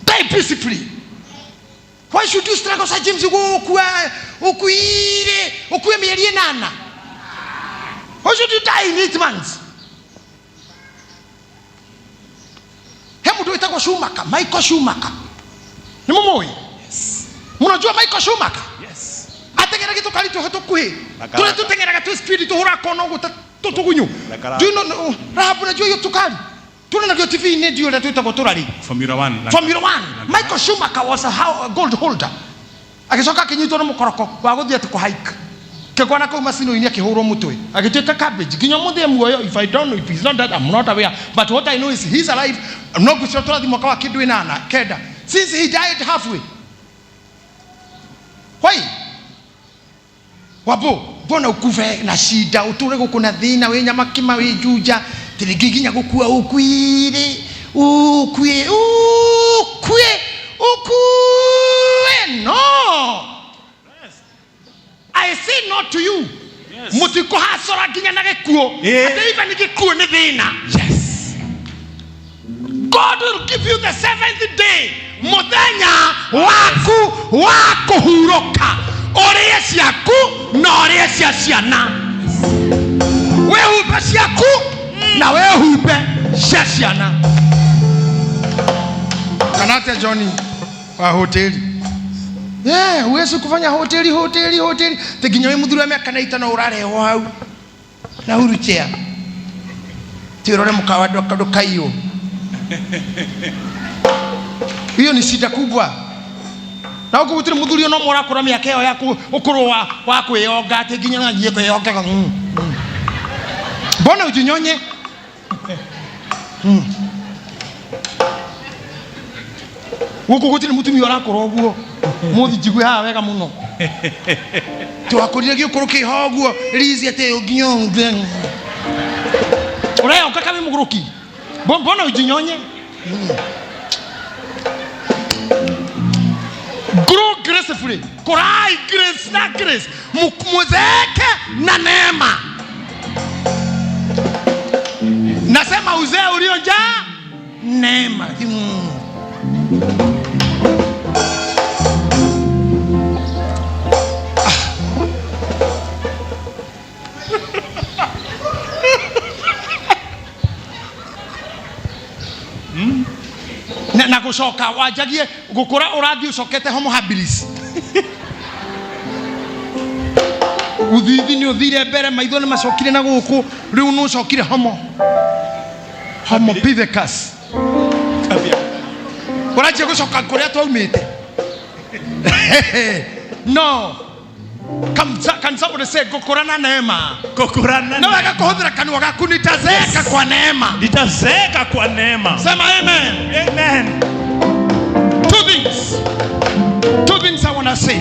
die peacefully. Why should you struggle, Sir James? Gũkua ũkuire ũkue mĩeri ĩnana. Why should you die in 8 months? He mũndũ wĩtagwo Schumacher, Michael Schumacher. Nĩ mũmũĩ? Mũnajua Michael Schumacher? Yes. Ateng'eragia tũkari tũho tũkuhĩ. Rakaraka. Tũrĩa tũteng'eraga twĩ speed tũhũraga kona ũguo ta tũtũgunyũ. Rakaraka. Do you know Rahabu unajua hiyo tukari? Tuonanagio TV-inĩ ndiũ ũrĩa twĩtagwo tũrari. Formula 1. Formula 1. Michael Schumacher was a gold holder. Agĩcoka akĩnyitwo nĩ mũkoroko wa gũthiĩ atĩ kũhike. Kĩgwa na kũu macino-inĩ akĩhũrwo mũtwe. Agĩtuĩka cabbage. Nginya ũmũthĩ e muoyo. If I don't know, if he's not dead, I'm not aware. But what I know is he's alive. No ngwĩciria tũrathiĩ mwaka wa kĩndũ ĩnana, kenda. Since he died halfway. Why? Wambo, mbona ukuve na shida, ũtũre gũkũ na thĩna, wĩ nyamakima, wĩ njunja, tĩrĩngĩ nginya gũkua ũkuire, ũkue, ũkue, ũkue. No. I say no to you. Mũtikũhacũra nginya na gĩkuũ. Ĩĩ. Atĩ even gĩkuũ nĩ thĩna. Yes. God will give you the seventh day, mũthenya waku wa kũhurũka, ũrĩe ciaku na ũrĩe cia ciana, wĩhumbe ciaku na wĩhumbe cia ciana. Kana atĩa, John wa hoteli? Yeah, huwezi kufanya hoteli hoteli hoteli te nginya wĩ mũthuri wa mĩaka na itano ũrarehwo hau na wheelchair ti ũrore mũkawa ndũkaiywo. Hiyo ni shida kubwa. Na huku gũtirĩ mũthuri ona ũmwe ũrakũra mĩaka ĩyo ya ũkũrũ wa kwĩyonga, atĩ nginya nathiĩ kwĩyongaga. Mbona ujinyonye? Gũkũ gũtirĩ mũtumia ũrakũra ũguo. Mũthi njigue haha wega mũno twakũrire gĩũkũrũ kĩho ũguo rici atĩ nginya ũreyonga kawi mũgũrũki. Mbona ujinyonye? Grow gracefully. Kurai grace na grace. Muzeeke na neema. Nasema uzee uliojaa neema. Na gucoka wanjagie gukura urathie ucokete homo habilis, uthithi ni uthire mbere, maitho ni macokire na guku, riu ni ucokire homo pithecus, uranjia gucoka kuria twaumite. No can somebody say, "Gukura na neema"? Gũkũra No na wega kuhuthira kanua gaku, "Nitazeeka kwa neema." Nitazeeka kwa neema. Sema amen. Amen. Two things. Two things I want to say.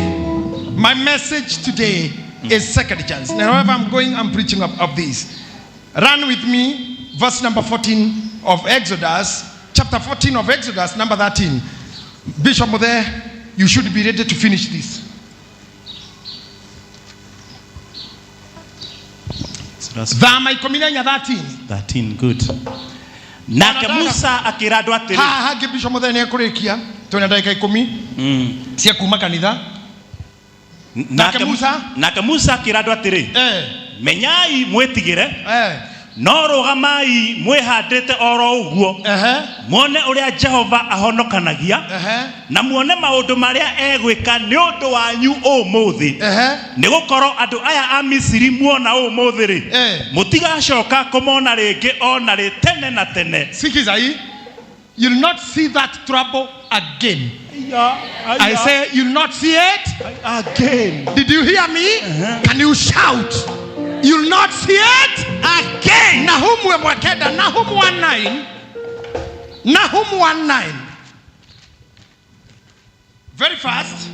My message today is second chance. Now, wherever I'm going, I'm preaching of this. Run with me, verse number 14 of Exodus, chapter 14 of Exodus, number 13. Bishop there, you should be ready to finish this. Thama 14 13. 13, good. Nake Musa akĩra andũ atĩrĩ. Haha hangĩ Bishop Muthee nĩ ekũrĩkia, twĩna ndagĩka 10 cia kuma kanitha. Nake Musa? Nake Musa akĩra andũ atĩrĩ, "Menyai mwĩtigĩre, no rũgamai mwĩhandĩte oro ũguo, muone ũrĩa Jehova ahonokanagia, na muone maũndũ marĩa egwĩka nĩ ũndũ wanyu ũmũthĩ, nĩ gũkorwo andũ aya a Misiri muona ũmũthĩ rĩ, mũtigacoka kũmona rĩngĩ o na rĩ tene na tene." Sikiza hii. You'll not see that trouble again. I say you'll not see it again. Did you hear me? Can you shout? You'll not see it again. Nahumu 1 9, Nahum 1 9. Nahum 1 9. Very fast.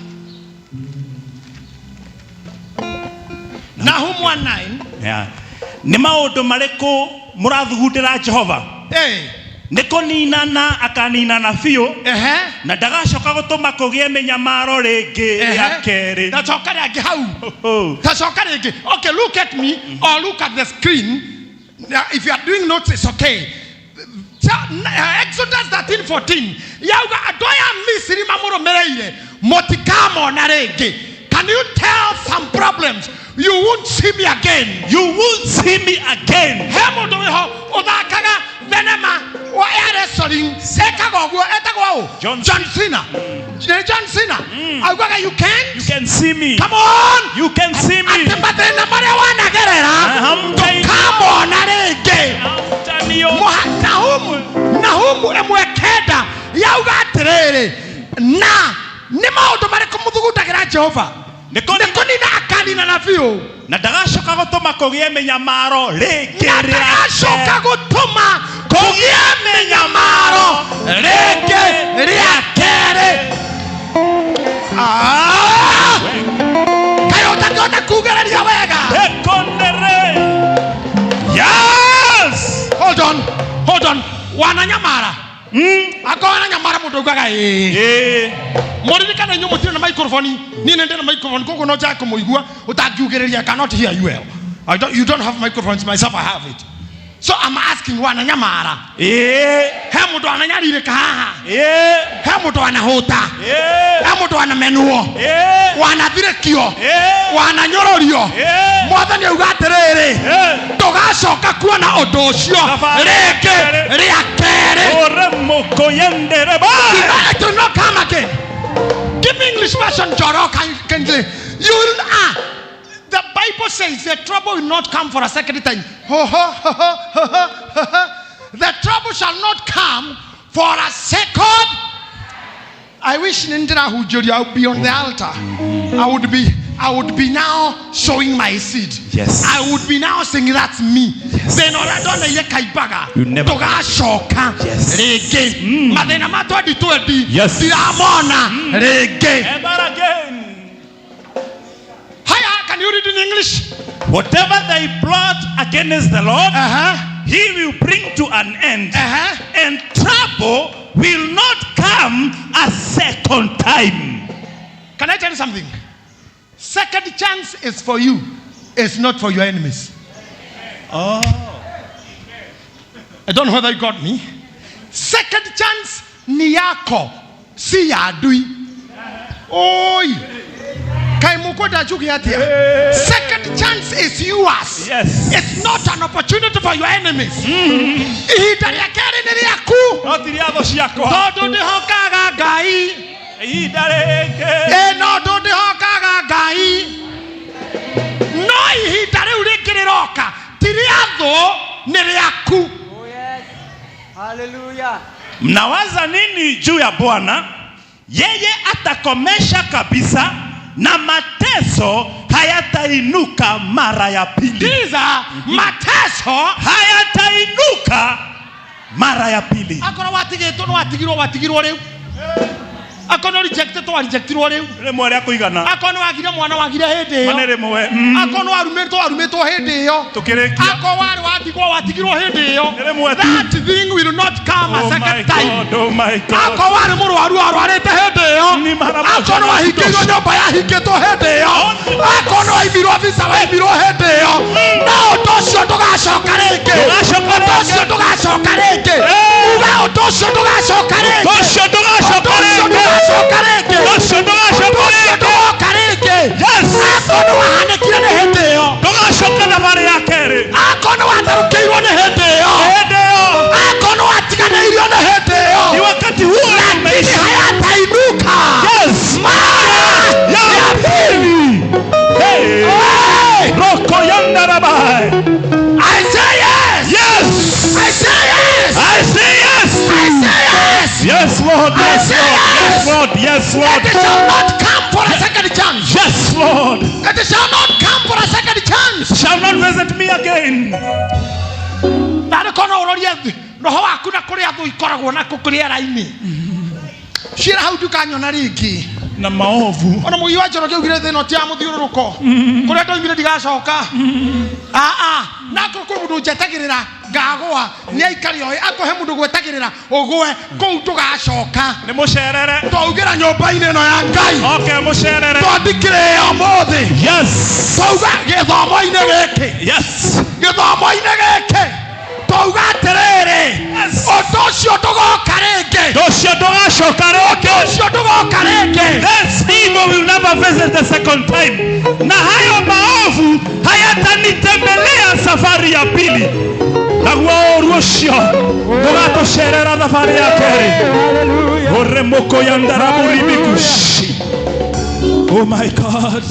Nahum 1 9. Yeah. Nĩ maũndũ marĩkũ mũrathugundĩra Jehova? Hey. Nĩ kũninana akaninana biũ, na ndagacoka gũtũma kũgĩe mĩnyamaro rĩngĩ rĩa kerĩ. Tacoka rĩngĩ hau. Tacoka rĩngĩ. Okay, look at me or look at the screen. Now, if you are doing notes, it's okay. Exodus 13 14 yauga andũ aya a Misiri mamũrũmĩrĩire mũtikamona rĩngĩ. Can you tell some problems, "You won't see me again"? You won't see me again. He mũndũ wĩho ũthakaga thenema ya wrestling ekaga ũguo, etagwo ũ? John. John Cena. Nĩ John Cena augaga, "You can You can see me. Come on. You can see me. Atĩ mathĩna marĩa wanagerera ndũkamona rĩngĩ. Hamtaniona. Nahumu 1:9 yauga atĩrĩrĩ, na nĩ maũndũ marĩkũ mũthugundagĩra Jehova? Nĩ Nĩ kũnina akanina na biũ, na ndagacoka gũtũma kũgĩe mĩnyamaro rĩngĩ na rĩa ndagacoka gũtũma kũgĩe mĩnyamaro rĩngĩ rĩa kerĩ. Ah! Kaĩ ũtangĩhota kugĩrĩria wega? Ekondere. Yes. Hold on, hold on. Wananyamara, akorwo wananyamara, mũndũ augaga ĩĩ. Ĩĩ. Mũririkane inyuĩ mũtirĩ na microphone, niĩ nĩ ndĩ na microphone, koguo no njage kũmũigua. Ũtangiugĩrĩria, cannot hear you well. I don't, you don't have microphones, myself I have it. So I'm asking wananyamara. Ĩĩ. He mũndũ wananyarirĩka haha. Ĩĩ. He mũndũ wanahũta. Ĩĩ. He mũndũ wanamenwo. Ĩĩ. Wanathirĩkio. Ĩĩ. Wananyũrũrio. Ĩĩ. Mwathani auga atĩrĩrĩ, Ĩĩ. ndũgacoka kuona ũndũ ũcio Thabarĩ rĩngĩ kerĩ. rĩa kerĩ. Oremokoyendereba. It will not come again. Give me English version, Joro, kindly. You will, the Bible says the trouble will not come for a second time. Ho, ho, ho, ho, ho, ho, ho, ho. The trouble shall not come for a second. I wish Nindira Hujuri, I would be on the altar. I would be now sowing my seed. Yes. I would be now saying that's me. Then oradona ye kaibaga. You never- Tugacoka Yes. rĩngĩ. Mathĩna ma 2020 Yes. ndiramona rĩngĩ. Ever again. Haya, can you read in English? Whatever they plot against the Lord, Uh-huh. he will bring to an end. Uh-huh. And trouble will not come a second time. Can I tell you something? Second chance is for you. It's not for your enemies. Oh. I don't know whether you got me. Second chance ni yako, si ya adui. Oi. Kaĩ mũkwenda njuge atĩa? Second chance is yours. Yes. It's not an opportunity for your enemies. Ihinda rĩa kerĩ nĩ rĩaku. No ti rĩa thũ ciakwa. Tondũ ndĩhokaga Ngai. Ihinda rĩngĩ. Ĩ no ndĩhokaga Ngai. No ihinda rĩu rĩngĩ rĩroka ti rĩa thũ, nĩ rĩaku. Oh, yes. Hallelujah. Mnawaza nini juu ya Bwana? Yeye atakomesha kabisa na mateso hayatainuka mara ya pili. These mateso Hayatainuka mara ya pili. Akorwo watigĩtwo nĩ watigirwo, watigirwo rĩu. Akorwo nĩ rejected, warejectirwo rĩu. Rĩmwe rĩa kũigana. Akorwo nĩ wagire mwana, wagire hĩndĩ Mane ĩyo. rĩmwe. Akorwo nĩ warumĩtwo, warumĩtwo hĩndĩ ĩyo. Tũkĩrĩkia. Akorwo warĩ watigwo, watigirwo hĩndĩ ĩyo. Rĩmwe tu. That thing will not come a Oh my second time. God, oh my God. Akorwo warĩ mũrwaru, warwarĩte hĩndĩ ĩyo. Ni mara moja Akorwo nĩ na wahingĩirwo kutosha. nyũmba, yahingĩtwo hĩndĩ ĩyo. Akorwo nĩ waimirwo visa, waimirwo hĩndĩ ĩyo. No ũndũ ũcio ndũgacoka rĩngĩ. Ndũgacoka Ũndũ ũcio rĩngĩ. ndũgacoka rĩngĩ. Eh. Uga ũndũ ũcio ndũgacoka rĩngĩ. Ũndũ ũcio ndũgacoka Ũndũ ũcio rĩngĩ. ndũgacoka rĩngĩ. Ũndũ ũcio ndũgacoka Ũndũ ũcio rĩngĩ. ndũgoka rĩngĩ. Yes. Akorwo nĩ wahanĩkire nĩ hĩndĩ ĩyo. Ndũgacoka thabarĩ ya kerĩ. Akorwo nĩ watharũkĩirwo nĩ hĩndĩ ĩyo. Hĩndĩ ĩyo. Akorwo nĩ watiganĩirio nĩ hĩndĩ ĩyo. Ni wakati huo Lakini umeisha. hayatainuka Yes. mara Ya ya pili. Hey. Hey! Roko yandarabai. I say yes. Yes. I say yes. I say yes. I say yes. Yes, Lord. I Yes, say Lord. yes. Yes, Lord. Yes, Lord. It shall not come for a second chance. Yes, Lord. It shall not come for a second chance. Shall not visit me again. Narĩ korwo no ũrorie roho waku na kũrĩa thũ ikoragwo nakuo kũrĩera-inĩ, ciĩra hau ndukanyona rĩngĩ. Na maovu. Ona mũgi wa Njoroge augire thĩna ti ya mũthiũrũrũko kũrĩa ndoimire ndigacoka. Aa, na akorwo kwĩ mũndũ njetagĩrĩra ngagũa, nĩ aikare oĩ. Akorwo he mũndũ gwetagĩrĩra ũgũe kũu, ndũgacoka. Nĩ mũcerere. Twaugĩra nyũmba-inĩ ĩno ya Ngai. Okay, mũcerere. Twandikire ũmũthĩ. Yes. Twauga gĩthomo-inĩ gĩkĩ. Yes. Gĩthomo-inĩ gĩkĩ twauga atĩrĩrĩ, Yes. ũndũ ũcio ndũgoka rĩngĩ. Ũcio ndũgacoka Ũndũ rĩngĩ. ũcio ndũgoka rĩngĩ. This evil will never visit the second time. Na hayo maovu hayatanitembelea safari ya pili. Naguo ũru ũcio ndũgatũcerera thabarĩ ya kerĩ. Hallelujah. Oremoko yandaraburibikushi. Oh my God.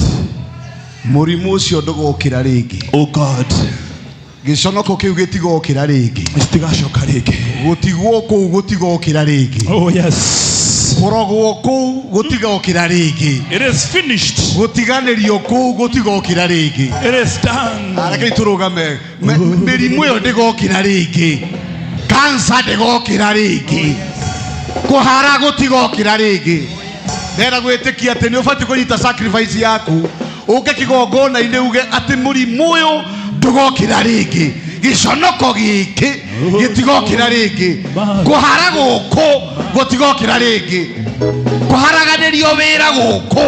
Mũrimũ ũcio ndũgokĩra rĩngĩ. Oh God. Gĩconoko kĩu gĩtigokĩra rĩngĩ. Gĩtigacoka rĩngĩ. Gũtigwo kũu gũtigokĩra rĩngĩ. Oh yes. Kũrogwo kũu gũtigokĩra rĩngĩ. It is finished. Gũtiganĩrio kũu gũtigokĩra rĩngĩ. It is done. Rekei tũrũgame. Mĩrimũ ĩyo ndĩgokĩra rĩngĩ, kansa ndĩgokĩra rĩngĩ, kũhara gũtigokĩra rĩngĩ. Ndĩrenda gwĩtĩkia atĩ nĩ ũbatiĩ kũnyita sacrifice yaku, ũke kĩgongona-inĩ, uge atĩ mũrimũ ũyũ ndũgokĩra rĩngĩ, gĩconoko gĩkĩ gĩtigokĩra rĩngĩ, kũhara gũkũ gũtigokĩra rĩngĩ, kũharaganĩrio wĩra gũkũ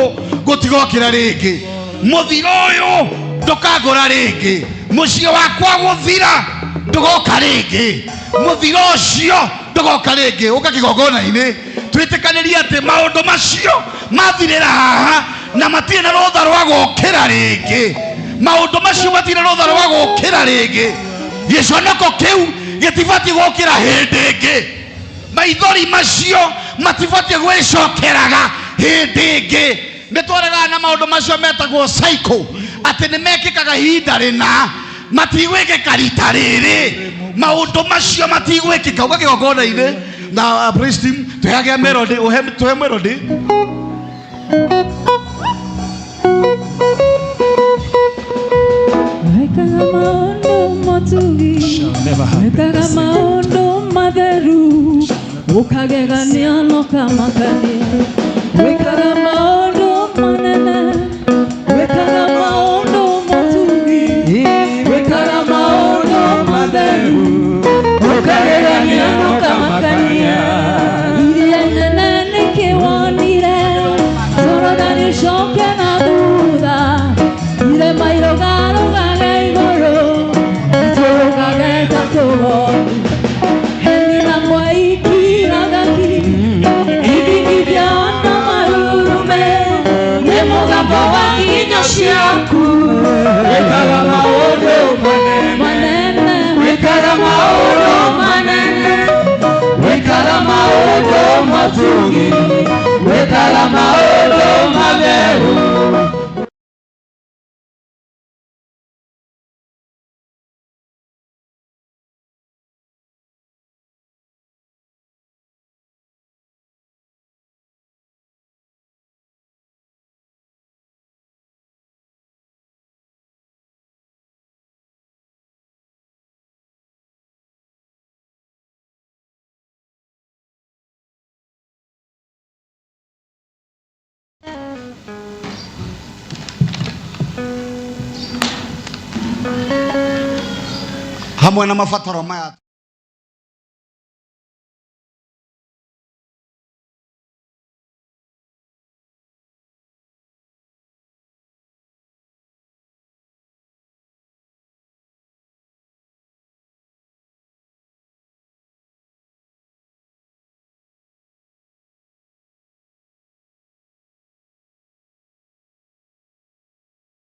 gũtigokĩra rĩngĩ, mũthiro ũyũ Ndũkangũra rĩngĩ. Mũciĩ wakwa gũthira ndũgoka rĩngĩ. Mũthiro ũcio ndũgoka rĩngĩ. Ũka kĩgongona-inĩ twĩtĩkanĩrie atĩ maũndũ macio mathirĩra haha na matirĩ na rũtha rwa gũkĩra rĩngĩ. Maũndũ macio matirĩ na rũtha rwa gũkĩra rĩngĩ. Gĩconoko kĩu gĩtibatiĩ gũkĩra hĩndĩ ĩngĩ. Maithori macio matibatiĩ gwĩcokeraga hĩndĩ ĩngĩ. Nĩ twaregaga na maũndũ macio metagwo cycle, atĩ nĩ mekĩkaga ihinda rĩna, matigwĩkĩka rita rĩrĩ. Maũndũ macio matigwĩkĩka. Ũka kĩgongona-inĩ na praise team tũheage melody, ũhe tũhe melody. Wekaga maũndũ matugi, wekaga maũndũ matheru, ũkagegania na ũkamakania. Wekaga maũndũ manene, wekaga maũndũ matugi, wekaga maũndũ matheru, ũkagegania na ũkamakania. Iria inene nĩkĩ wonire, Jorodani ũcoke na thutha, irĩma irũgarũgage igũrũ, itũrũkage ta tũgondu. Heni na mwaikiraga ki, ithingithia na marurume, nĩ mũgambo wa nginyo ciaku. Wĩkaga maũndũ manene, wĩkaga maũndũ manene, wĩkaga maũndũ matugi, wĩkaga maũndũ matheru. Hamwe na mabataro maya.